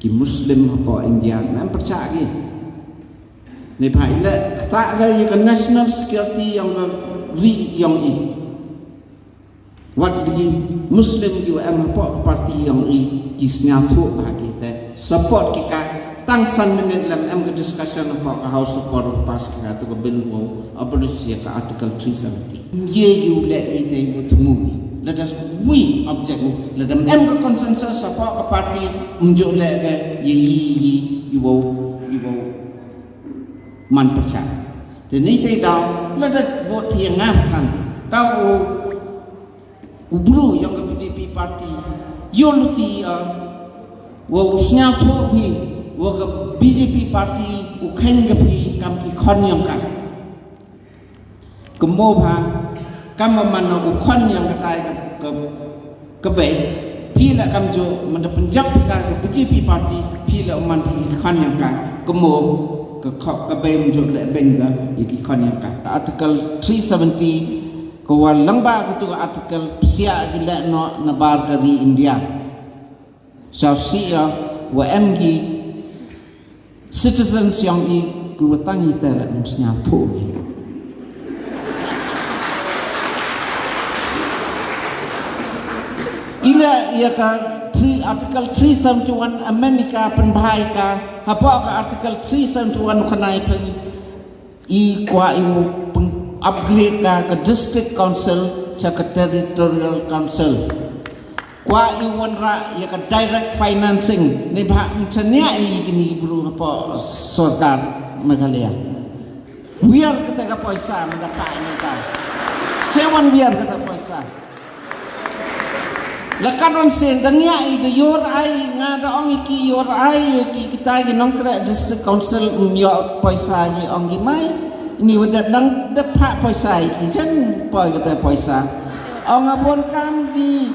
Ki Muslim hapoh India, em pyrchah ki. Neibhah i leh, kata ka ya ka national security yong ka ri yong i. Wat ki Muslim ki wa em hapoh ka party yong i, ki sñiawthuh bha ki te. Support ki ka, tang san minit lem em ka discussion hapoh ka House of Commons pass ki ka tu ka bill wow abolish ya ka Article three seventy. Ye ki u leh i te i wa thmu i. Lada wi object u, lada em ka consensus hapoh ka party, um jooh leh ka ye i, i, i wow, i wow man pyrchah. Te ni te daw, lada vote phi nga than. Ka u, u bru yong ka B J P party, yow luti, uh, wa u sñiawthuh phi, wa ka B J P party, u kheiñ ka phi, kam ki khon yong ka. Ka mo bha, kam man u khon yong ka tai ka, ka, ka bei, phi la kam jooh, man da pynjak phi ka, ka B J P party, phi la man phi khon yong ka, ka mo, ka kho-, ka bei um jooh leh beng ka, ya ki khon yong ka. Article three seventy, ka wa lang ba ka tu ka article psiah ki leh noh na bar ka ri India. Sñiaw sih ya, wa em ki citizens yong i, ki wa tang i te leh um sñiawthuh ki. I leh ya ka three, Article three seventy-one amend i ka pynbha i ka, hapoh ka Article three seventy-one u khana i phi, i kwah i u pyn-, upgrade ka, ka district council cha ka territorial council. Kwah i wanrah ya ka direct financing, neibhah um chaniah i kini bru hapoh sorkar Meghalaya. Wiar kata ka poisa, mada pa ini ta. Chewan wiar kata poisa. La katwan sien, da ngiah i da yor ai, nga da ong i ki yor ai, ki kita ki nongkreh district council, um yoh poisa ki ong ki mai. Ni wa da dang da phah poisa i ki chen poi kata poisa. Ong abon kam ki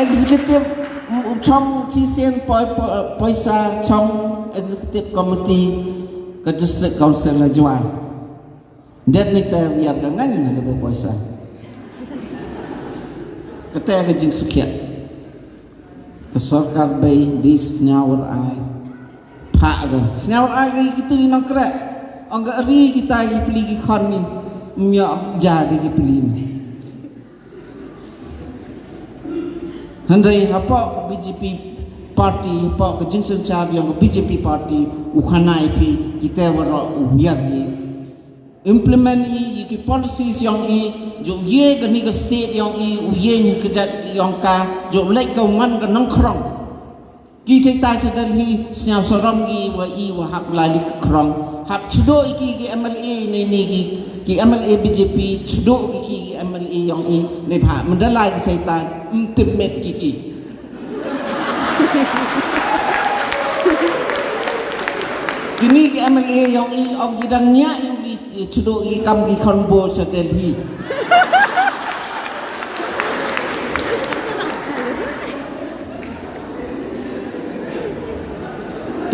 executive, um, chong chi sien poi, poi, poisa chong executive committee ka district council la jwai. Dep ni te wiar ka ngan na kata poisa. Kata ka jingsukhiat. Ka sorkar bei di sñiaw ar ai. Phah ka. Sñiaw ar ai ka kitu i nongkreh. Ong ka ari kita ki pli ki khon ni. Myo ja di ki pli ni. Hynrei hapoh ka B J P party, hapoh ka jingsynshar yong ka B J P party, u khana i phi, kita waroh u wiar ni. Implement i, i ki policies yong i, jooh ye kani ka state yong i, u ye ni ka jait yong ka, jooh leh ka man ka nongkhrong. Ki seitai sa Delhi, sñiaw sarom ki wa i wa hap lai li ka khrong. Hap chudo i ki ki M L A ni ni ki, ki M L A B J P, chudo i ki ki M L A yong i, neibhah, mendalai ki seitai, mtimet ki ki. Kini ki M L A yong i, ong ki dang ngiah i li, chudo i kam ki khon bo sa Delhi.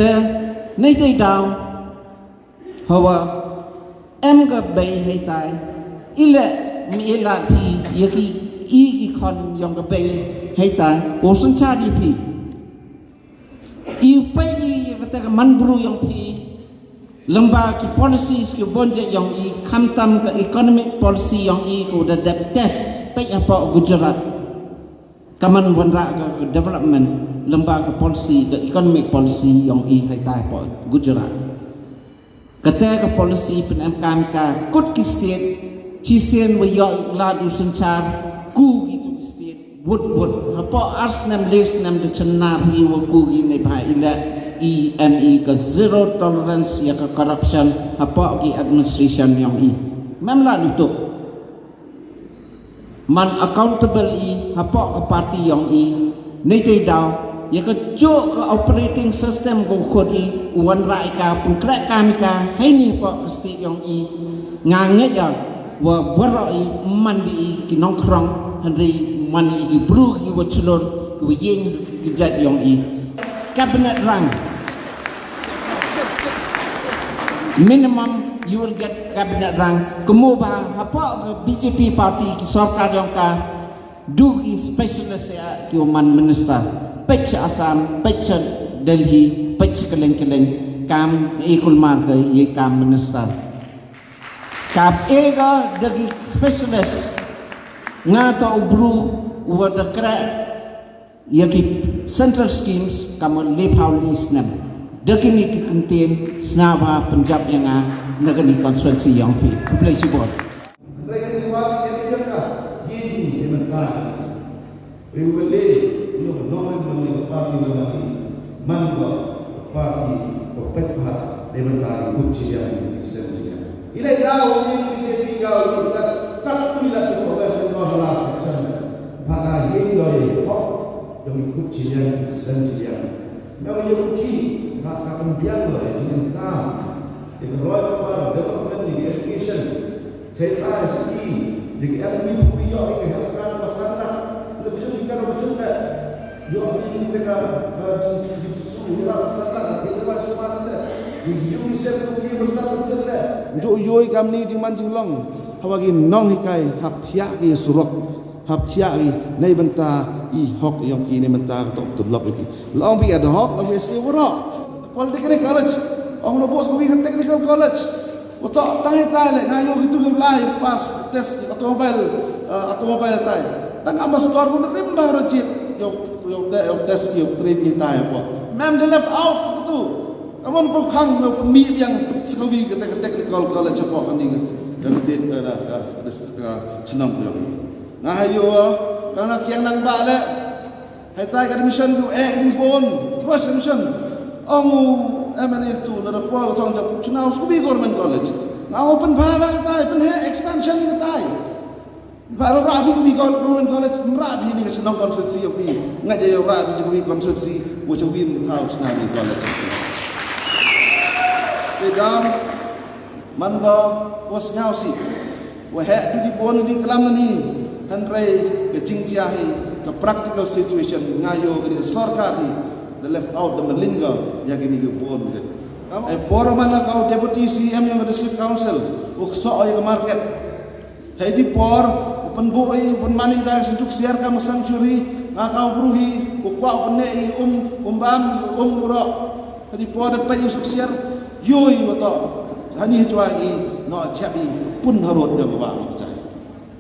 Te, nei te daw, hawa, em ka bei hei tai, i leh mi i lad hi, ya ki, i ki khon yong ka bei hei tai, u synshar i phi. I pei i ya kata ka man bru yong phi, lyngba ki policies ki bonjait yong i, khamtam ka economic policy yong i, ko da dep test, pei hapoh Gujarat. Ka man wanrah ka, ka development, lyngba ka policy, ka economic policy yong i hei tai hapoh Gujarat. Kata ka policy pynemkam ka kut ki state, chisien wa yoh lad u synshar, ku ki tu ki state, Wut wut hapoh ar snem le snem da chynnar hi wa ku ki ne bha i la i em i ka zero tolerance ya ka corruption hapoh ki administration yong i. Mem la nutuk man accountable i hapoh ka party yong i. Nei te daw ya ka juk ka operating system ko khot i wan rai ka pengkrek ka mi ka hai ni hapoh ka state yong i. Nga ngeit ya wa waroh i man di i ki nongkrong hynrei man i ki bru ki wa chlur ki wa yeng ki jait yong i. Cabinet rank minimum you will get cabinet rank. Kemo ba hapoh ka B J P party ki sorkar yong ka du ki specialist ya ki wa man minister. Pech Assam, pech Delhi, pech keleng keleng kam i kulmar ke ye kam minister. Kap ega dagi specialist nga ta ubru uwa da kra ya ki central schemes kama le phaw li snem. Dagi ni ki kuntin snaba Punjab ya nga nagani constituency yang pi kublai sibor. Rega ni wa ki ya ka ye ni ni mentang. Riwele, ino nong nong ni parti na mati. Man wa parti wa pet pha de mentang ni kut chiliang ni sen chiliang. Ila ila wa ni B J P ga wa ni kat kat tu ila tu wa bes ni wa hala section. Pha ga ye yo ye hok dong ni kut chiliang ni sen chiliang. Na wa ye ki ma ka kan biang wa ye chiliang ta. Ye ka roi ka par development ni education. Chai ta chi ki dik em ni phu yo ki hem kan pasal la. Le chu ki kan chu na. Yo ni te ka ka jin su jin su ni la pasal la te ba su ma te. Ni yu ni se ku ni pasal te le. Ju yo i kam ni jing man jing long. Hawa ki nong hi kai hap thia ki surok. Hap thia ki nei benta i hok yong ki nei benta ka tok tu lok ki. Long bi ad hoc long bi si woro. Polytechnic College. Ong no bos ku bi ka technical college. Uto tang itai le nga yo kitu ki blai pass test automobile, uh, automobile tai. Tang ambassador ku rim ba rojit yo yo te yo test yo train itai po. Mem de left out tu. Amon ko khang yo mi yang sekowi ke te technical college po kan ni ke state ke da ke chnong yo. Nga hayo ka na kiang nang ba le. Hai tai ka admission tu eh in pon. Terus admission. Ong M N A tu na da pol tong jap chuna school bi government college. Nga open ba ba tai pen he expansion ni tai. Ba ra bi bi government college ra bi ni ka chnong constituency bi. Nga je ra bi bi constituency wo chawi ni tau chuna bi college. Te dam man go was nyau si. Wa heh du ki bun ki klam na ni hynrei ka jingjia hi ka practical situation nga yo ka ni sorkar hi da left out da malinga ya ki ni ki bun ki. Kam ai por man ka deputy C M ya ka district council u kso ya ka market. Hei di por u pen bu i u pen mani da su juk siar ka ma sanctuary nga ka u bruhi u kwa u pen ne i um um bam um u ro. Hei di por da pa i su siar yoi u to hani jwa i no chap i pun harot da ba u chai.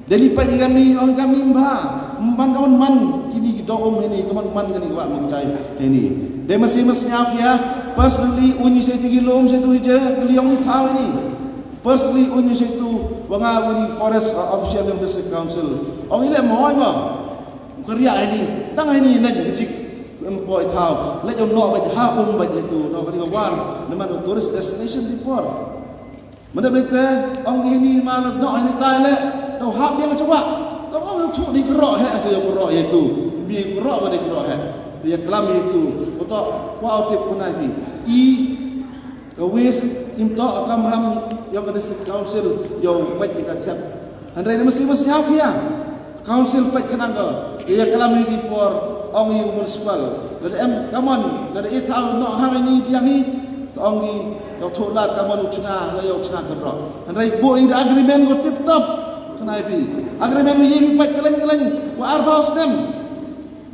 Delhi pa i kami ong kami mba man ka man man kini ki dok um hini ka man man kani ba mu chai hini. De masi mas nyau kia personally unyi se tu ki lom se tu hije kali ong ni thau hini. Personally unyi se tu wa nga unyi forest official yang district council ong ile mo ong mo. Ka ria hini tang hini na jik. Em poi thau le jong no ba ha um ba tu no ka di ka war na man tourist destination di por. Mada bete ong ini ma no ini tai le no hap yang cuba. Ka ong tu di kro he asa yo kro ye tu. Bi kro ba di kro he. Dia kelam ye tu. Uto kwa tip kunai bi. I ka wis im to kam ram yang ka district council yo pet ka chap. Hynrei ni masi masi hau kia. Council pek kenang ka ya kalam ni di por ong yu municipal. Lada em kaman lada i thau no hang ni biang hi to ong i yo tholat kaman u chna la yo chna ka ro. Hynrei bo i da agreement ko tip top. Kenai pi agreement yu pek keleng keleng wa arba snem.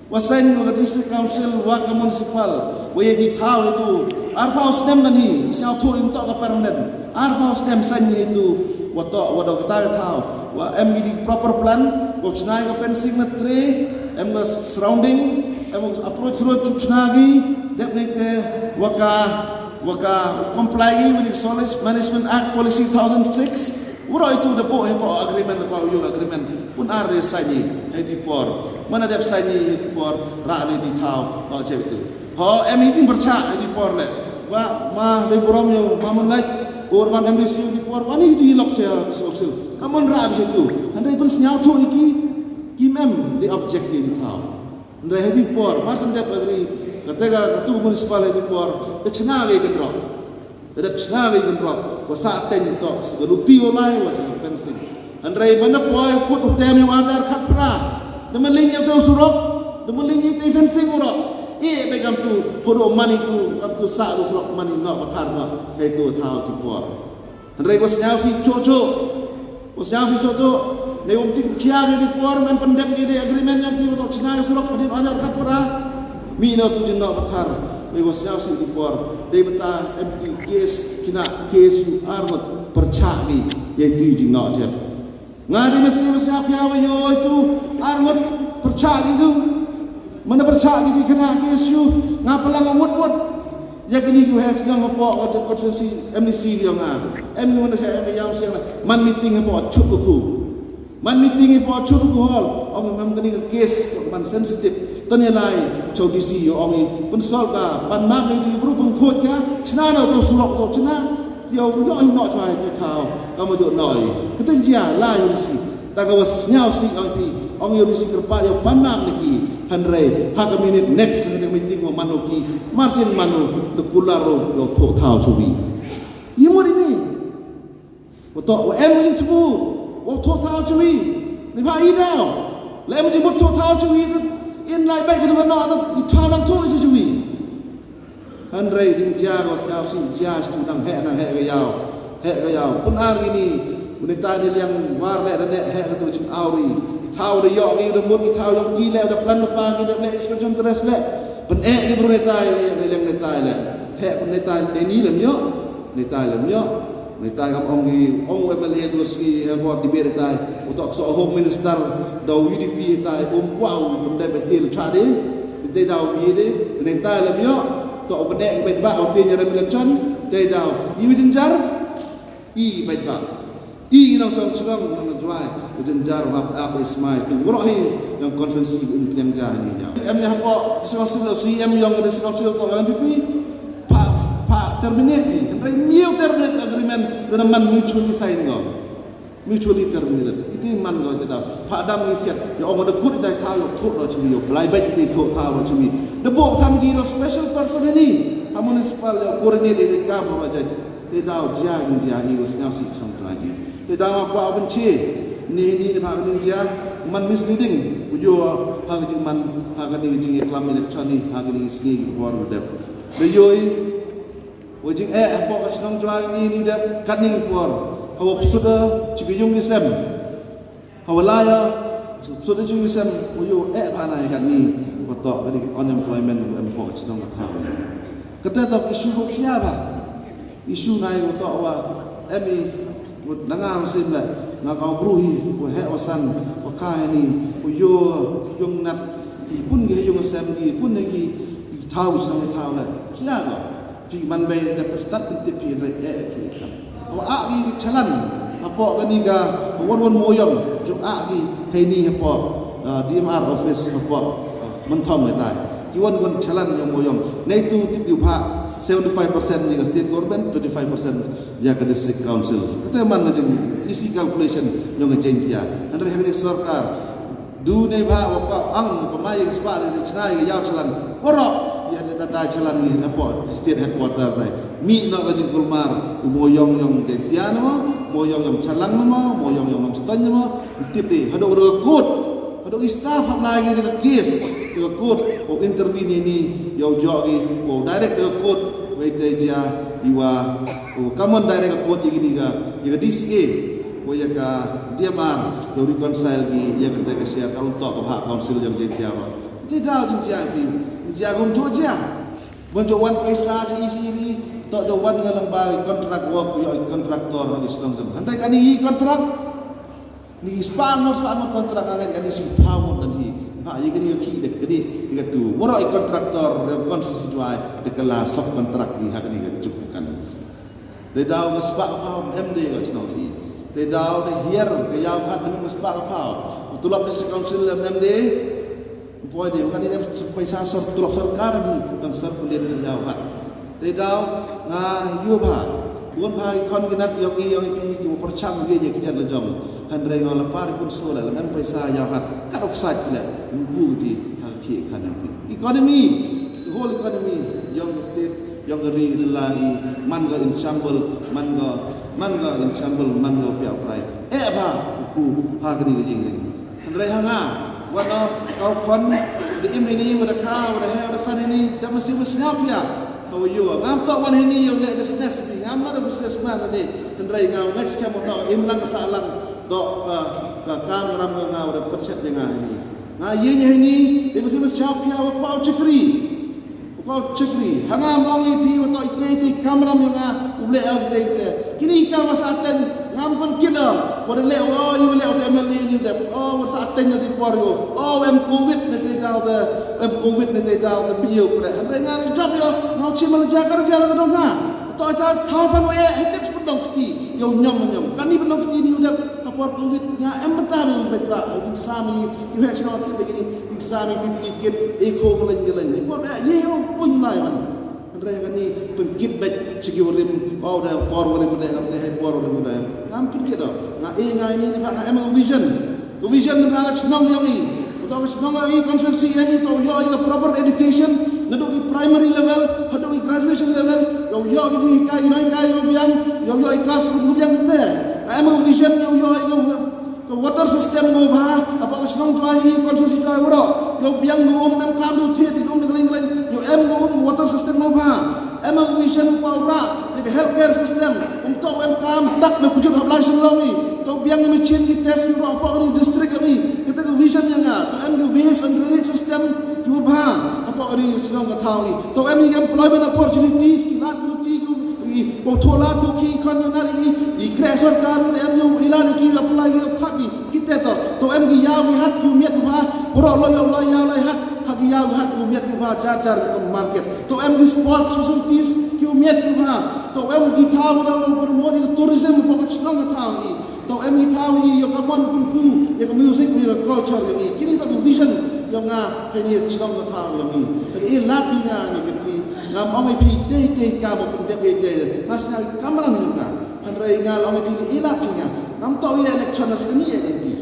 Wa sign wa ka district council wa ka municipal wa ya di thau itu arba snem na ni i siaw thu im to ka permanent. Arba snem sign itu wa to wa do kata ka thau wa em gi di proper plan wa chnai ka fencing na tre em ga surrounding em ga approach road chu chna gi dep ne te wa ka wa ka comply gi with the Solid Management Act Policy two thousand six. Uro itu da bo he bo agreement ko yu agreement pun ar re sign ni he di por. Mana dep sa ni ïa ki por rah ni ti thaw, oh, chem tu. Ho, em i tin pyrchah ïa ki por le. Wa, ma, dei burom ïa, ma mun lai. Ur man em di si ïa ki por, wa ni ti lok che, ki so sil. Ka mun rah bi tu. Hynrei pun sñiaw tu ïa ki, ki mem, di object ïa ki thaw. Hynrei ïa ki por, ma sen dep agri. Kata ka, katu municipal ïa ki por. Te chna ïa ki drok. Te dep chna ïa ki drok, wa sa teng tok, sa ka luti wa lai, wa sa ka fencing. Hynrei ban da poi kut u tem ïa u ar hajar khatphra. Da ma ling ïa u surok, da ma ling ïa u fencing u rok. E be kam tu, phodo mani tu, kam tu sa u surok mani no pathar no. Hei tu thaw ti por. Hynrei wa sñiaw si cho cho. Wa sñiaw si cho cho. Ne um tik khia ki ti por, men pendep ki di agreement yang pi wa tok chna ïa u surok, hadin hajar khatphra. Mi no tu jin no pathar. Wei wa sñiaw si ti por. Dei bata em ti case kina case u arngut pyrchah ni. Ye ti jin no jem. Nga dei masi wa sñiaw pia wa yo tu arngut pyrchah ni tu. Mana pyrchah ni tu kina case u nga palang ngut ngut. Ya kini ki wa hek nang hapoh ka constituency M D C ri nga. Em ni mana hek yang siang man meeting hapoh chuk ku. Man meeting i por chun ku hol, ong i mam kani ka case, man sensitive. Tani lai, chau D C ong i, pun sol ka, pan mak i tu bru pun khot ka, chna na tu surok tu chna, tiau ku yo i no chwa i tu thaw, ka ma jo no i. Kata jia, lai yo D C, ta ka was nyau si ong pi, ong yo D C kerpa yo pan mak ni ki, hynrei, ha ka minute next, ha ka meeting wa manu ki, marsin manu, de kular ro, yo tu thaw chuwi. Yi mo di ni. Wa toh, wa em ïa u chmu, wa thoh thaw chwi. Ni pha i daw. La em ïa u thoh thaw chwi, in lai bai ka tu ka noh, i thaw nang thoh i chwi. Hynrei jing jia ka was thaw si, jia tu nang heh, nang heh ka yaw. Heh ka yaw. Pun ar ini, u netai ni liang war leh da neh heh ka tu jing awri. I thaw da yoh ki da mut, i thaw yong ki leh da plan da pa ki da leh expression dress leh. Pun eh i bru netai, leh liang netai leh. Heh pun netai, ni lem yoh. Netai lem yoh. Netai kam ong ki, ong u M L A tu sngi ha bor debate netai. U tok so Home Minister da u U D P netai, um kwah u, um dei betil cha de. Netai da u ye de, netai lem yoh. Tok u bnek bek ba u tin ya election. Netai da u, i u jinjar. I bek ba. I nong song chnong nong Jwai. U jinjar u hap ap i smai tu. Wroh hi nong constituency um pynjah ni nya. Em ne hapoh, district council, C M yong district council tok M P P. Pha, pha terminate ni. Hynrei miu terminate agreement da man mutually sign go. Mutually terminated. Iti man go ita da. Pha dam ni sket. Ya ong da kut ita thaw yo thuk da chumi yo. Blai bai ita thuk thaw da chumi. Da bo than gi da special person ni. Ha municipal ya coordinate ita kam ro jai. Te da jia ni jia ni us nyam si chong trai ni. Te da wa kwa ban chi. Ni ni ni pha ni jia. Man misleading. U yo ha ka jing man ha ka ni jing ya klam election ni ha ka ni sngi ki bor dep. Da yo i Wa jingeh hapoh ka shnong Jwai ni ni dep katni ki por. Hawa psuda chi ki yung ki sem. Hawa laya psuda chi ki sem. Wa yo eh phana katni. Wa toh katni ki unemployment wa em hapoh ka shnong ka thaw. Kata toh issue ko khia ba. Issue nai wa toh wa em i wa nanga wa sim le. Nga ka bru hi wa heh wa san wa kha hi ni. Wa yo yung nat ki pun ki yung sem ki pun ki thaw shnong ki thaw le. Khia ko. Phi man bei da pyrstad phi tip phi re eh phi kam. Hawa a ki chalan hapoh kani ka wan wan moyong juk a ki heini hapoh, ah, D M R office hapoh, ah, Mynthong ngi tai. Ki wan wan chalan yong moyong. Nei tu tip yu pha seventy five percent ni ka state government, twenty five percent ya ka district council. Kata man ka jing easy calculation yong ka jing tia. Hynrei hynrei sorkar Du ne ba wa ka ang ka mai ka spa de chna ya yaw chalan. Waroh ya da da chalan ni na po state headquarter dai. Mi no ka jingkulmar u moyong yong Jaiñtia no, moyong yong Chalang no, moyong yong Nongstoiñ no. Tip de hado da kut. Hado ki staff hap lai ki da case. Da kut o intervene ni yow jog ki o direct da kut. Wei te jia iwa o common direct ka kut ya ki ni ka ya ka D C A. Wa ya ka D M R, yow reconcile ki, ya ka te ka share ka un tok ka bha council yong Jaiñtia ba. Te daw Jaiñtia phi, Jaiñtia kum to jia. Ban to wan paisa ji ji ni, to to wan nga lang ba contract work, yow contractor ha ki shnong jong. Hynrei kani i contract, ni spah ngut, spah ngut contract nga ngan kani siphaw ngut dan hi. Ba ya kani ki de kani, ya ka tu. Waroh i contractor, yow constituency de ka la sub contract ni ha kani ka juk kani. Te daw ka spah ka phaw em de ka chnong i. Te daw de hiar ka yaw phat de ka spah ka phaw. Ka tulop district council em em de. Poi de, kan ine pisa sor, tulop sorkar ni, dang sor kulit ni jauh hat. Te daw, nga yu ba, bun ba i kon genat yong i yong i pi, yu perchang yu ye kijan le jong. Hynrei nga la par kun so la, la ngan pisa jauh hat. Kat ok sait le, ngu di, ha ki kan yong i. Economy, the whole economy, yong the state, yong the ri, jylla i, man ga in shamble, man ga, man ga in shamble, man ga pia prai. Eh ba, ku, ha kani ka jingri. Hynrei ha nga, wat no, kau kon, da im ini, wat da ka, wat da he, wat da san ini, da mesti mesti ngap ya. How are you? Ngam tok wan ini, yung le business ni, ngam na da business man ni. Hynrei ngam ngach kam tok, im lang sa lang, tok ka, ka kam ram nga, wat da perchet nga ini. Nga yin ini, da mesti mesti ngap ya, wat kau chikri. Ko chikri, ha nga mong i pi wa to ite ite kamram yong nga, u le au ite ite. Kini ka wa sa ten, ngam pun kida, wa le o i le o te M L A ni de, o wa sa ten na di por yo, o em covid ne te dau de, em covid ne te dau de biyo pre. Hynrei nga ni job yo, nga chi mal ja kar ja la dong nga. To ta ta ban we, ite pun dong kti, yo nyam nyam. Kani pun dong kti ni u de, ka por covid, nga em bata ni bet ba, u sami, u he chno te begini. Exam i pi kit i ko ko leng leng. Ko da ye ko pun lai wan. Hynrei kani pynkit bad sigi warim, o da por warim da, da hai por warim da. Ngam pynkit do. Nga e nga ini ni ba nga em vision. Ko vision ni ba nga chnong yong i. Ko to chnong yong i constituency em i to yo i proper education. Naduk i primary level, haduk i graduation level. Yo yo i kai i nai kai yo biang, yo yo i classroom biang te. Nga em vision yo yo i Ka water system ngo bha, apa ka chnong Jowai i constituency Jowai waroh. Yo biang ngo um em kam du thied, um de leng leng. Yo em ngo um water system ngo bha. Em a vision pa ura, de ka healthcare system. Um to em kam tak na kujut hap lai shlong i. To biang ngi machine ngi test ngi roh apa ka district ngi. Kita ka vision yang nga. To em ka waste and drainage system ki bha. Apa ka di chnong ka thaw i. To em ngi employment opportunities, ki lad ki ki Bo thola to ki kon na ri i kre sorkar em yo ila ni ki apply yo thak i kite to to em ki yaw ki hat ki miet ba bro lo yo lo yaw lo hat ha ki yaw hat ki miet ba jar jar ko market to em ki sport facilities ki miet ba to em ki thaw yo promote ki tourism ko ka chnong ka thaw i To em i thaw i yo ka mon pun ku yo ka music yo ka culture yo i kini to vision yo nga kini chnong ka thaw yo i. Ka i lat i nga ni kiti ngam ong i pi te te ka mo pun te te mas nga kamram yo nga. Hynrei nga long i pi i lat i nga ngam to i election as kini e kiti.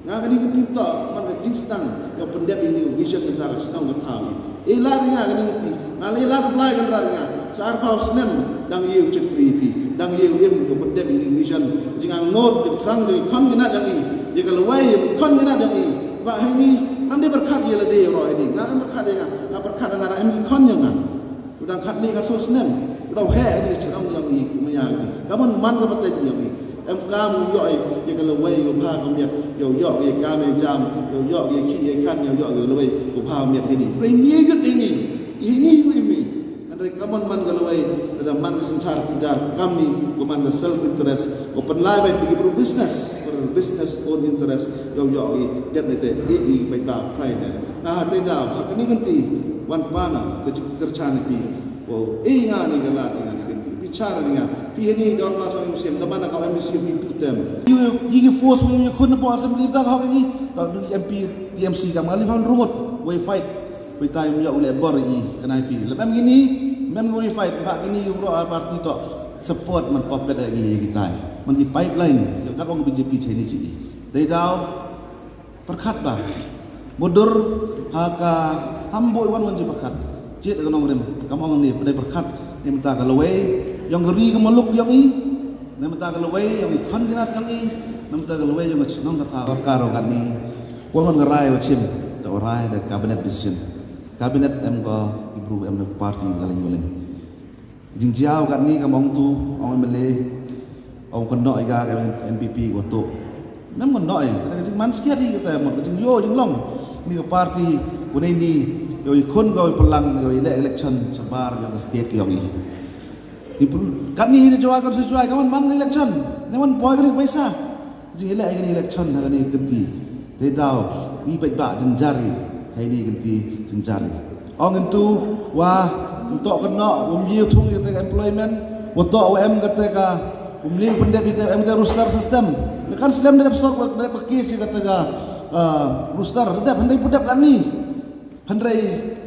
Nga kini kiti to man ka jingsnang yo pun te i ni vision ka chnong ka thaw i. Ila ri nga kani ngiti, nga le la reply kan ra ri nga. Sa arphaw snem dang ïew chakri phi, dang ïew im ko pyndep ïa vision. Jingangnud jingthrang jong i khon kynat jong i, ïa ka lawei ïa ka khon kynat jong i. Ba hynni ngam dei pyrkhat ïa lade ïa u roi dei, nga ngam pyrkhat ïa nga, nga pyrkhat ïa nga dang im ki khon jong nga. U dang khatlai khatsaw snem, u dang heh ïa ka shnong jong i, maya jong i. Ka mon man ka pateng jong i. Em kam u ïoh ïa ka lawei u bha ka miat, ïa u ïoh ïa ka me jam, ïa u ïoh ïa ki ïa kan, ïa u ïoh ïa ka lawei u bha miat hini. Hynrei mi ïa yut hini, hini ïa mi. Hynrei ka mon man ka lawei, lada man ka synshar ki dar kam ni, ko man ka self interest, ko pynlai bai ki bru business, bru business own interest, ïa u ïoh ïa dep ne te, ïa ïa bai ka prai ne. Nga ha te da, ha kani kan ti, wan pana, ka jik kerchan ni pi, Wow, eh nga ni ka lad nga ni ka ti bichar nga. Pi hini dor ma song sim da mana ka M C pi putem. Yu yu ki force yu khun po assembly da ka ni. Ta du M P T M C ka ma li phan rungut. Way fight. Way time ya ule bor i ka nai pi. Lem em gini mem way fight ba gini yu bro a party to support man puppet agi agi tai. Man ki pipeline. Yu kat wang B J P chai ni chi. Dei dau Pyrkhat ba mudur ha ka ham boi wan wan ji pyrkhat. Jied ka nongrim kam ong ni pynai pyrkhat ni mynta ka lawei yong ka ri ka muluk yong i. Ni mynta ka lawei yong i khon kynat yong i. Ni mynta ka lawei yong ka chnong ka thaw ka ro ka ni. Wan wan ka rai wa chim ta rai da cabinet decision. Cabinet em ko i bru em na party ka leng leng. Jingjiaw kat ni ka mong tu ong M L A ong kynnoh i ka N P P ko tu. Mem kynnoh i kata ka jingman siat i kata mot ka jingyo jinglong ni ka party ko nei ni yo i khun ko i pynlang yo i leh election shabar yo ka state yo i. Kat ni hi na Jowai ka su Jowai ka man man election ne man poi ka ni paisa. Jing ïaleh ïa kane election ha kane ka kynti. Te daw ngi peit ba jynjar ïa kane ka kynti jynjar ïa. Ong ntu wa ym toh kynnoh, um ïa thung ïa kata ka employment, wa toh wa em kata ka um ïa pyndep ïa kata em kata roster system. Nga kan slem da dep sort wa dep ka case ïa kata ka roster da dep hynrei pudep kane. Hynrei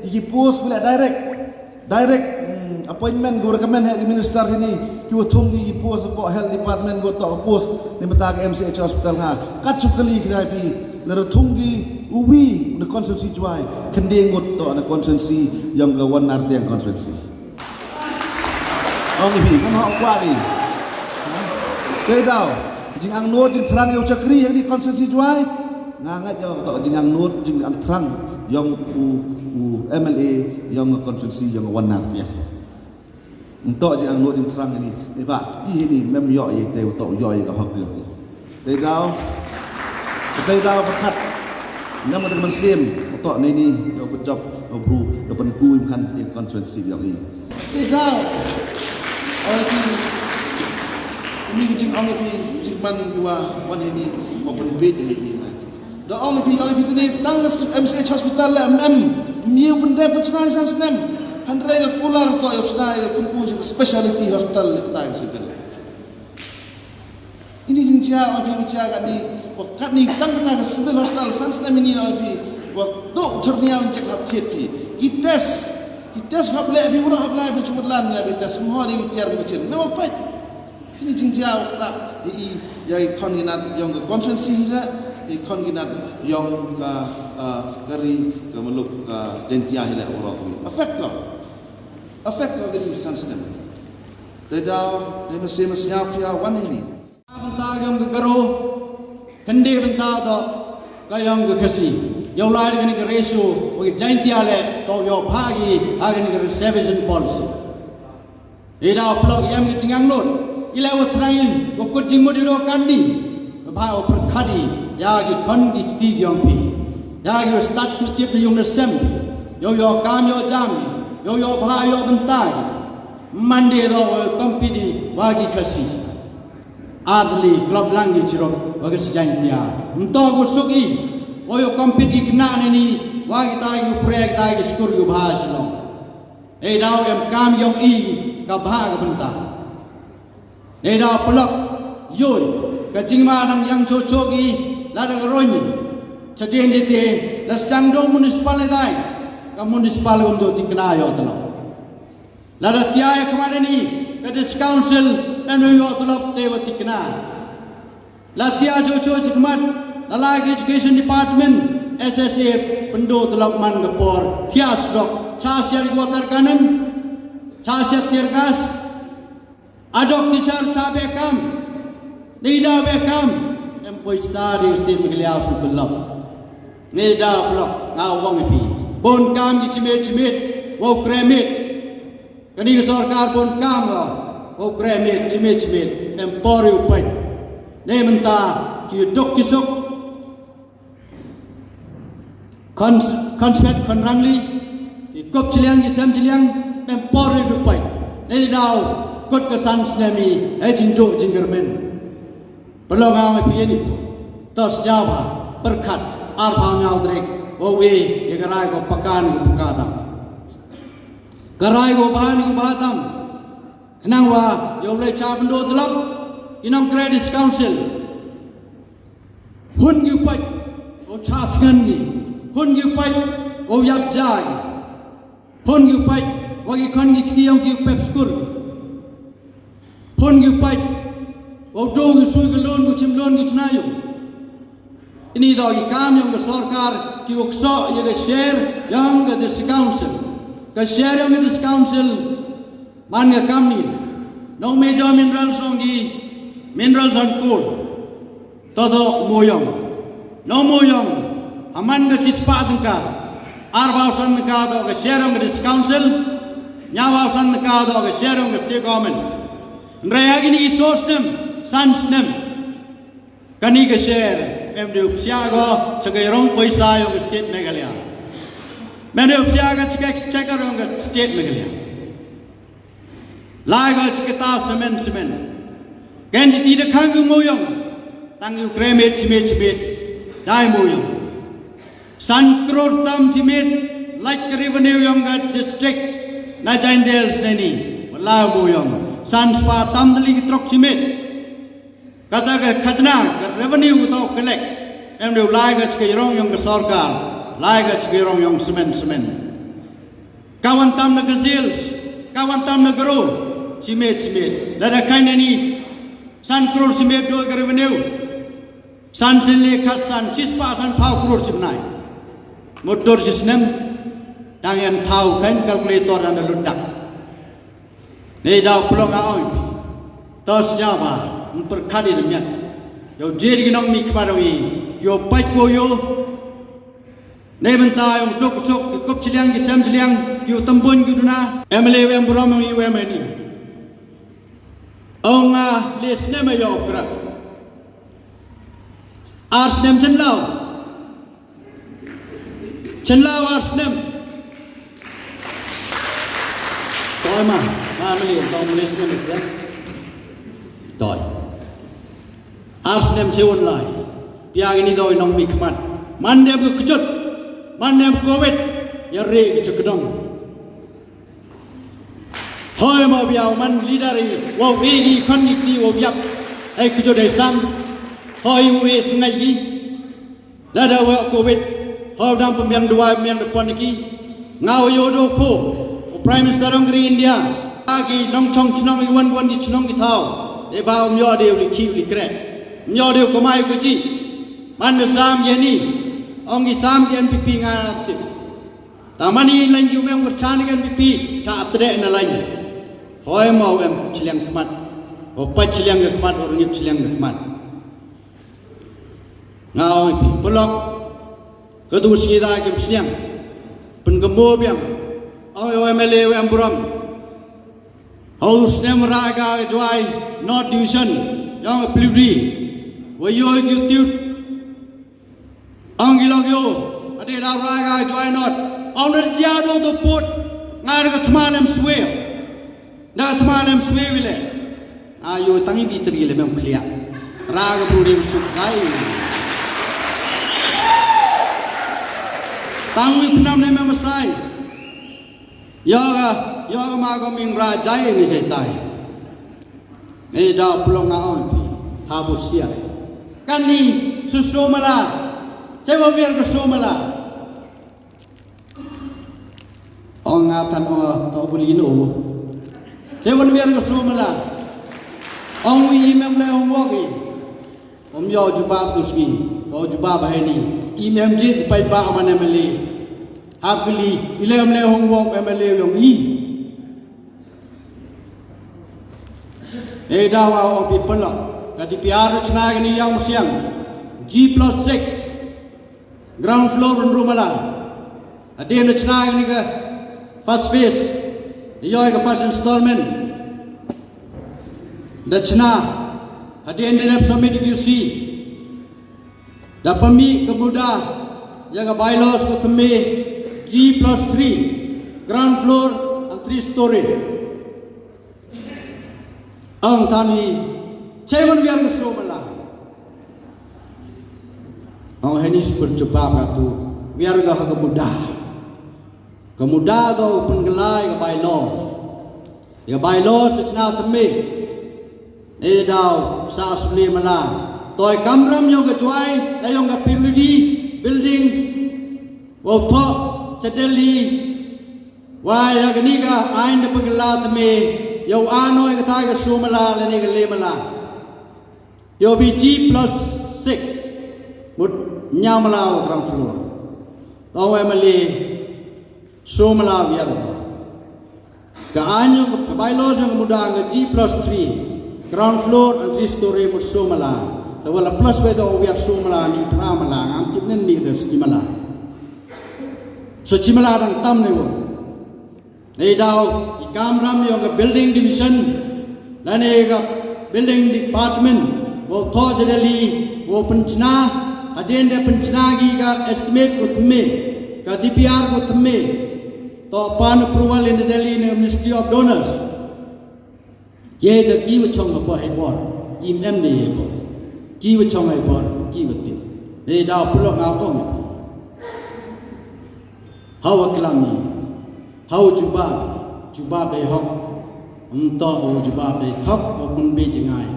ïa ki post ki leh direct, direct appointment, ki recommend ha ki minister hini, ki wa thung ki post hapoh health department, ki wa toh post ne mynta ka M C H hospital. Nga kat shu kylli khnai phi, lada thung ki uwi na constituency Jowai, khyndiat ngut toh na constituency yong ka Wan Nartiang constituency. Ong ïa phi, ngam hok kwah ïa phi. Te daw jingangnud jingthrang ïa u shakri ha kane ka constituency Jowai. Nga ngeit ïa ka toh jingangnud jingthrang yong u, u M L A yong ka constituency yong Wan Nartiang. Nto jingangnud jingthrang ini, ni ba i hini mem ïoh ïa te u toh ïoh ïa ka hok ïa ki. Te daw, te daw ba khat. Ngam da man sim u toh ne ni ïa u pynjop u bru ïa pynku im khan ïa constituency ïa ki. Te daw. Oi ki. Ini ki jingong ïa ki jingman ki wa wan hini wa pynbeit ïa ki. Da ong ïa phi, ong ïa phi te ni tang ka M C H hospital le em em. Miu pyndep pynchna san snem. Hynrei ka kular toh ïa u chna ïa pynku jong ka specialty hospital le kata ka civil. Ini jingjia, ong ïa phi jingjia kani, wa katni tang kata ka civil hospital san snem ini, ong ïa phi, wa tu thurnia un jek hap thied phi. Ki test, ki test hap leh phi, wa hap leh phi, chumut lan leh phi test, mo di tiar ki chin. Memang pait. Kini jingjia wa kata, i, i, ïa i khon ki nat yong ka constituency hi la, i khon ki nat yong ka, ah, ka ri, ka muluk, ka Jaintia hi la, wa ro hi. Affect ko. Affect ko kini san snem. Te daw, te masi masi ïa phi wan hini. Bynta yong ka Garo, khyndiat bynta toh ka yong ka Khasi. Ïa u lai kani ka ratio, wa ka Jaintia le, toh ïa u bha ki, ha kani ka reservation policy. Ïa daw pynlong ïa ka jingangnud. Ïa la wa thrang ïa wa kut jingmut ïa u kani. Wa bha wa pyrkhat ïa ki khon ki kti yong phi. Ïa ki wa stad ku tip na yung na sem. Ïa u ïa kam ïa jam. Ïa u ïa bha ïa bynta. Mande daw wa compete wa ki Khasi. Ar tylli klop lang ki chirup wa ki Jaintia. Nto ku suk i. Wa ïa compete ki khynnah na ni. Wa kita ki u pre kita ki skur ki u bha Shillong. Ei daw em kam yong i ka bha ka bynta. Ei daw pynlok yoi ka jingma dang yang chocho ki la da ka roin. Chadien jete la stang dong municipal dai ka municipal kum do tikna yo tlo. La da tia ya kama ni ka dis council dan yo tlo de wa tikna. La tia jo jo jikmat, la la ki education department, S S A, pyndoh tlok man ka por, tia stroke, cha sia water cannon, cha sia tear gas, adok teacher cha bekam, ni da bekam, em poisa di state Meghalaya su tlok. Ni da blok, nga wang pi, bon kam ki chimit chimit, wow kremit, Kani ka sorkar bun kam nga, u kremit, chimit, chimit, em por u peit. Nei mynta, ki duk ki suk. Kon, kon swet, kon rangli, ki kup chiliang, ki sem chiliang, em por u peit. Nei daw, kut ka san snem i, e jingduk jingkyrmen. Pynlong nga ïa phi ïa ni pun. Tos jaw bha, pyrkhat, ar bha nga u trek, wa wi, ïa ka rai ko pakan ko pakatam. Ka rai ko bha ni ko bha tam. Khnang wa, ïa u lei cha byndoh tlok, ki nong kredit council. Hun ki pait, o cha thngan ki. Hun ki pait, o yap jai. Hun ki pait, wa ki khon ki kti ong ki pep skur. Hun ki pait, wa do ki sui ki lon, ki chim lon, ki chna yu. Ini do ki kam yong ka sorkar, ki wok so, ïa ka share, yong ka district council. Ka share yong ka district council, man ka kam ni. Nong major minerals ong ki, minerals and coal. Todo mo yong. No mo yong. Aman ka chispah tengka. Ar baw san tengka do ka share yong ka district council. Nya baw san tengka do ka share yong ka state government. Nraya kini ki source nem, san nem. Kani ka share, em de upsia go, sa ka rong paisa yong ka state Meghalaya. Em de upsia go, sa ka exchequer yong ka state Meghalaya. Lai go chikata semen semen. Ken jiti da khang u moyong. Tang u kremit chimit chimit. Dai moyong. San crore tam chimit. Like ka revenue yong ka district. Na Jaintia sneni. Wala moyong. San spah tam dali ki trok chimit. Kata ka khajna, ka revenue ka tau collect. Em de u lai ka chika jrong yong ka sorkar. Lai ka chiki rong yong semen semen. Ka wan tam na ka sales, ka wan tam na ka ro, chimet chimet. Lada kai nani, san kror chimet do ka revenue. San sien le khat san, chispah san phaw kror chibnai. Motor chisnem, tang yan thaw kain calculator dan da ludak. Nei daw plong a oi. Tos jaba, mpyrkhat i lemiat. Yo jeri ginong mi kmar oi, yo pait ko yo. Nei benta yong dok sok, ki kop chiliang, ki sem chiliang, ki u tambon, ki u duna. M L A wem burom yong i wem ni. Ong a le snem a yo kra. Ar snem chen law. Chen law ar snem. Toi ma, ma meli, toi meli snem ya. Toi. Ar snem che won lai. Pia ini doi nong mi khmat. Man dem ke kejut. Man dem covid. Ya re ke chukdong. Hoi ma biaw man leader i. Wow e i khon i kni wow biap. Ai kejut ai sam. Hoi wow e sngai gi. Lada wa covid, hau dang pembiang dua pembiang depan lagi. Ngau yo do ko, o Prime Minister ong kri India, agi nong chong chnong i wan wan di chnong ki thau. De ba um yo de uli ki uli kre. Um yo de ko mai ko ji. Man ne sam ye ni, ong i sam ki N P P nga tip. Tamani lain yu mem gur chan ki N P P, cha atre na lain. Hoi mau em chiliang khmat. O pa chiliang khmat, o rngip chiliang khmat. Nga ong pi pelok. Ka tu sngi da kim sniang. Pen kembo biang. Ong ong M L A ong burom. Hau snem ra ka Jwai North Division. Yong pelibri. Wa yo ki tiut. Ong ki lok yo. Ade da ra ka Jwai North. Ong da jia do do put. Nga da ka thma lem swe. Da thma lem swe wile. Ayo tangi bi tri le mem khlia. Ra ga bru de suk kai. Tang wi pnam le mem sai. Yoga, yoga ma go ming ra jai ni jai tai. Ni da pulong nga ong pi. Ha bu sia. Kan ni susu mala. Cewa wir ke su mala. Ong nga than ong to buli no. Te wan wiar ka sumala. Ong wi imem le ong wok i. Om yo jubab tu sngi. To jubab hai ni. Imem jit pai ba man M L A. Hap gili. Ile om le ong wok M L A yong i. E dawa ong pi pelok. Ka D P R chna ni yang siang. G plus six. Ground floor run rumala. Hadien da chna ni ka first phase. Yoy ka first installment. Da chna. Hadien da nep submit Q C. Da pami ka muda. Ya ka bylaws ko temi G plus three. Ground floor and three story. Ang tani, chaiwan wiar ga so mala. Ang heni super chupa ka tu, wiar ga ha ka muda. Ka muda do penggelai ka bylaw. Ya bylaw sechna teme. E daw sa asli mala. Toi kamram yong ka juai, e yong ka pirlidi, building. Wow thok cha Delhi. Wa ya kani ka ain da pagla tame. Yow ano ya kata ka sumala lane ka lemala. Yow bi G plus six. Mut nyamala wa ground floor. Tawa mali sumala wiar. Ka anyo ka bylaw jong ka muda nga G plus three, ground floor and three story mut sumala. Ka wala plus wei da wiar sumala ni pramala ngam tip nen mi da sumala. So chimala dang tam ne wo. Nei daw i kamram yong ka building division lane ka building department wo tho jadali wo penchna hadien de penchna gi ka estimate ko tme ka D P R ko tme. To pan approval in the Delhi ne Ministry of Donors. Ye da ki wa chong ba hai bor. Im em ne ye bor. Ki wa chong hai bor. Ki wa tip. Ne da pulo nga kong. Hawa klami. Hawa jubab. Jubab dai hok. Em to o jubab dai thok o kun be jingai.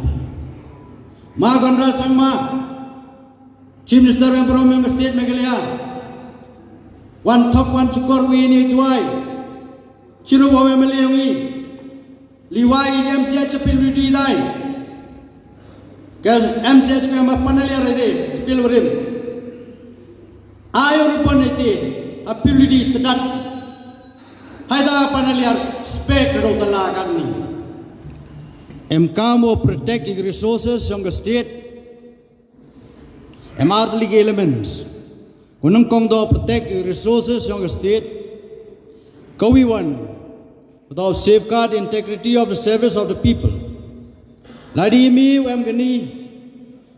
Ma Conrad Sangma. Chief Minister yang Brom yang State Meghalaya. Wan thok wan chukor wi ni Jwai. Chiru wa we mele wi. Liwai M C H pil wi di dai. Ka M C H ka ma panaliar ide spil wrim. Ayo rupon ite a pil wi di tedat. Haida panaliar spek do tala kan ni. Em kam wo protect ig resources yong ka state. Em artli ki elements. Kunang kong do protect ig resources yong ka state. Kawi wan. Without safeguard integrity of the service of the people. Ladi mi wem gani.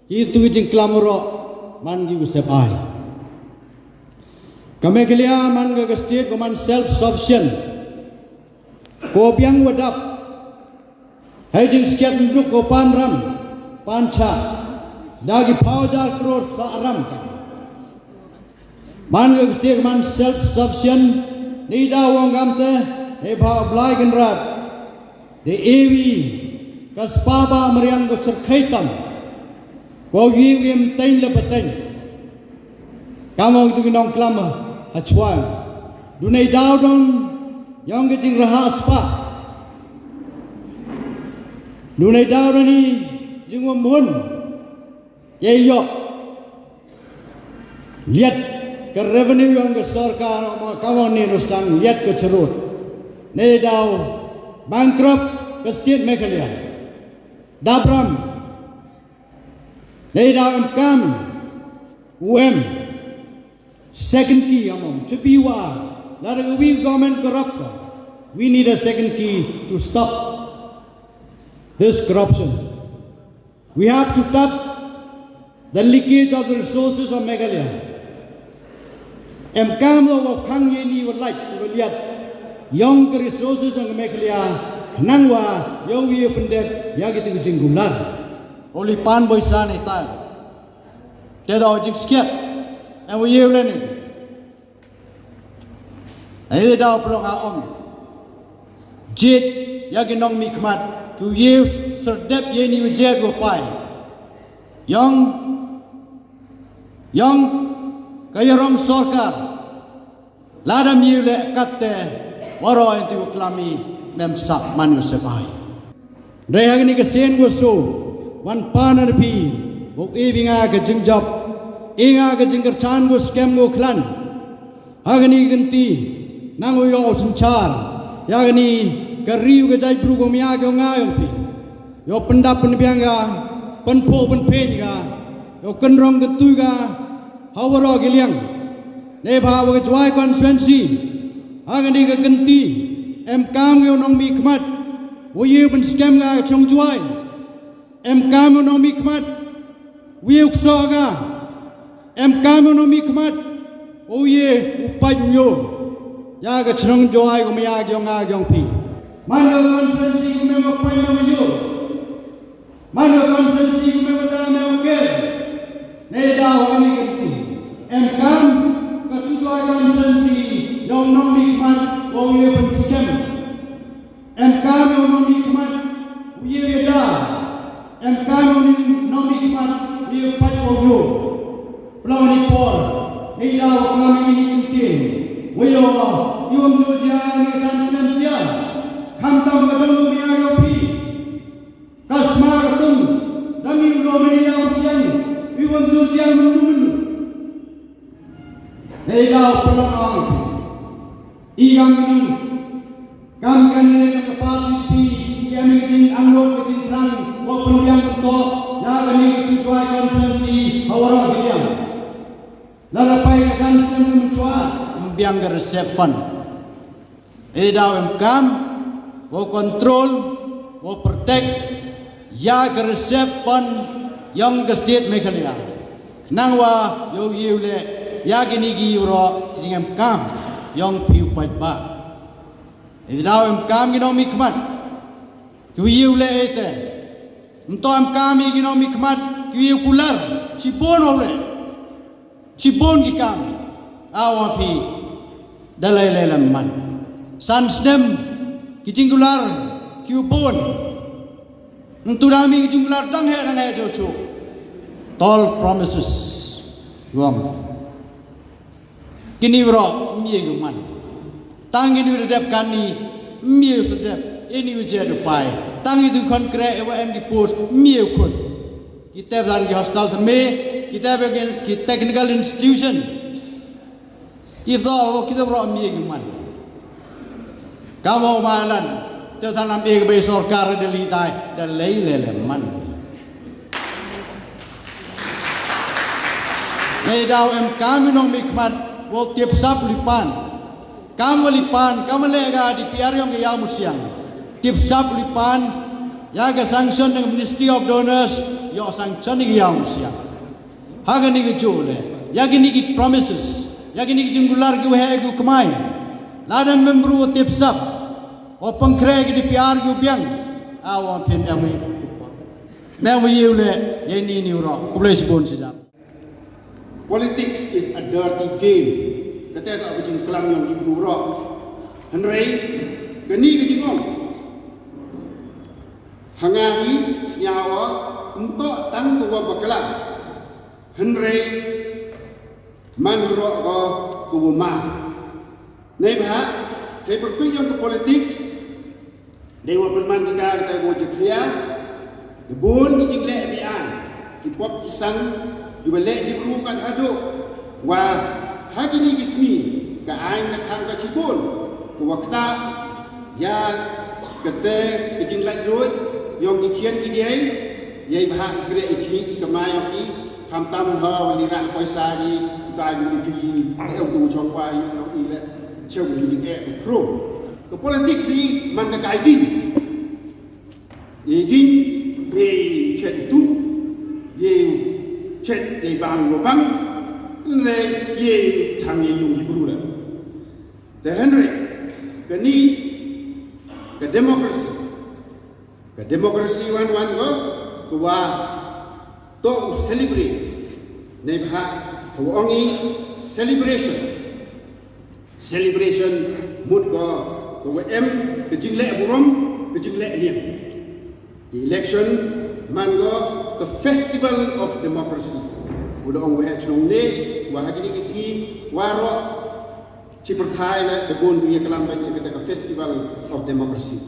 Ki tu jingklam ro man gi usep ai. Ka Meghalaya man ga ka state ko man self sufficient. Ko biang wadap. Hai jingskiat nduk ko pan ram pan cha. Da gi pau jar kror sa ram. Man ga ka state man self sufficient. Ni da wong gamte ni ba blai genrat. De ewi ka spaba meriang ko cherkhaitam. Ko wi wi mteng le pateng. Kamong tu nong klama ha chuan. Dunai daw dong yong ka jingraha spa. Dunai daw dong ni jingwam hun. Ye yok. Liat ka revenue yong ka sorkar ma kamong ni nustang liat ka cherut. Ne daw bankrupt ka state Meghalaya. Dabram. Nei da em kam u em second key among to be wa la da wi government corrupt. We need a second key to stop this corruption. We have to stop the leakage of the resources of Meghalaya. Em kam lo ko khang ye ni wa lait wa liat yong ka resources yong Meghalaya khnang wa yow ye pendep ya ki tu jinggular. Oli pan boy san itai. Te da jing skiat. Em wa ye len. Ai da prong a ong. Jit ya ki nong mi khmat tu ye serdep ye ni wa jet wa pai. Yong yong ka yarong sorkar. Ladam yu le katte waro enti u klami mem sak manu sepai. Dai hagni ka sen go so wan pana de pi bok e binga ka jingjop inga ka jingkerchan go skem go klan. Hagni genti nang u yo o senchar yagni ka riu ka jai bru go mia go nga yong pi. Yo pendap penbiang ga penpo penpeng ga yo kenrong gentu ga. Hawaro giliang. Nei ba wa ka Jwai constituency. Hagni ka genti em kam yo nong mi khmat. Wa ye ben skem ga chong Jwai. Em kam yo nong mi khmat. Wa ye ukso ga. Em kam yo nong mi khmat. Wa ye upai yo. Ya ka chnong Jwai ko mia gyong ga gyong pi. Man yo constituency ko mema pai yo. Mano constituency ku me mata me oke. Nei da wa ni kiti. Em kam ka tu Jwai constituency yong nong mi khmat wa u ye pen skem. Em kam yong nong mi khmat u ye ye da. Em kam yong nong mi khmat u ye pat wa u yo. Plang ni por. Nei da wa kami ni kiti. Wa yo iwam jo jia ni kan skem jia. Kam tam ka dong mi ayo pi. Ka sma ka tung, da ngi u lo mani ya u siang, wi wan tu tiang menu menu. Nei da u pynlong ong. I kam minung, kam kan ne ka pa ti pi, i am i jing ang lo ka jing trang, wa pynliang to, ya ka ni tu Jwai constituency, hawara ki liang. La la pai ka kan sem chwa, biang ka reserve fund. Ei daw em kam, wow control, wow protect, ya ka reserve fund yong ka state Meghalaya. Khnang wa yow yow le, ya kini ki euro jingem kam yong phi u paidbah. Ei daw em kam ki nongmihkhmat. Ki yow le ei te. Ym to em kam ki nongmihkhmat, ki yow kular, chibun wow le. Chibun ki kam. Awa phi. Dalai lem man. San snem ki jingkular ki u bun. Ntu dang mi ki jingkular dang he dang he jo chu. Tall promises. Wrong. Kini bro, mie gu man. Tang ini udah dep kani, mie udah dep, ini udah dep pai. Tang itu kon kre, ewa em di post, mie kun. Kita dan ki hostel seme, kita bagi ki technical institution. Kita, kita bro, mie gu man. Kamu malan, te tanam e bai sorkar de li tai, de lei lele man. Nei daw em kam nong mi khmat, wo tip sap li pan. Kam li pan, kam le ga di piar yong ga yaw musiang. Tip sap li pan, ya ga sanction ng Ministry of Donors, yo sanction ni ga yaw musiang. Ha ga ni ga jo le, ya ga ni ga promises, ya ga ni ga jinggular ga wahe gu kmai. Lada membru wo tip sap, wo pengkre ga di piar gu biang, awo pin em wi. Em wi le, ya ni ni ro, kublai sibon sijak. Politics is a dirty game. Kata ka ba jingklam yong ki bru ro. Hynrei, kani ka jingong. Hanga hi, snyawa, ntok tang ka wa bakla. Hynrei, man ro ko ko ma. Nei ba, hei pertu yong ka politics, dei wa pynman ka ka ka wo jiklia, de bun ki jingleh bian, ki pop ki sang, ki ba leh ki bru kan hadu, wa ha kini ki sngi, ka ain na khang ka chibun, ka wa kta, ya kate ka jingleh yoj, yong ki khian ki diai, yai ba ha i kre i khi i kamai yong ki, kham tam ha wa li rah poisa ki, kita ki ki ki, e u tu chong pa i, i le, chong ki jing e, kru. Ka politics hi man ka kai ding. Ye ding, ye chet tu, ye chet ye bang lo bang, le ye thang ye yung ye bru la. Te hynrei, kani ka democracy. Ka democracy wan wan ko, ko wa to celebrate. Nei ba ha, ko wa ongi celebration. Celebration mut ko, ko wa em, ka jingleh burom, ka jingleh niam. Ka election man ko, ka festival of democracy. Udah ong wa chnong ne, wa ha kini ki sngi, wa ro, chi pyrthai le, da bun dunia kalam ba ye kata ka festival of democracy.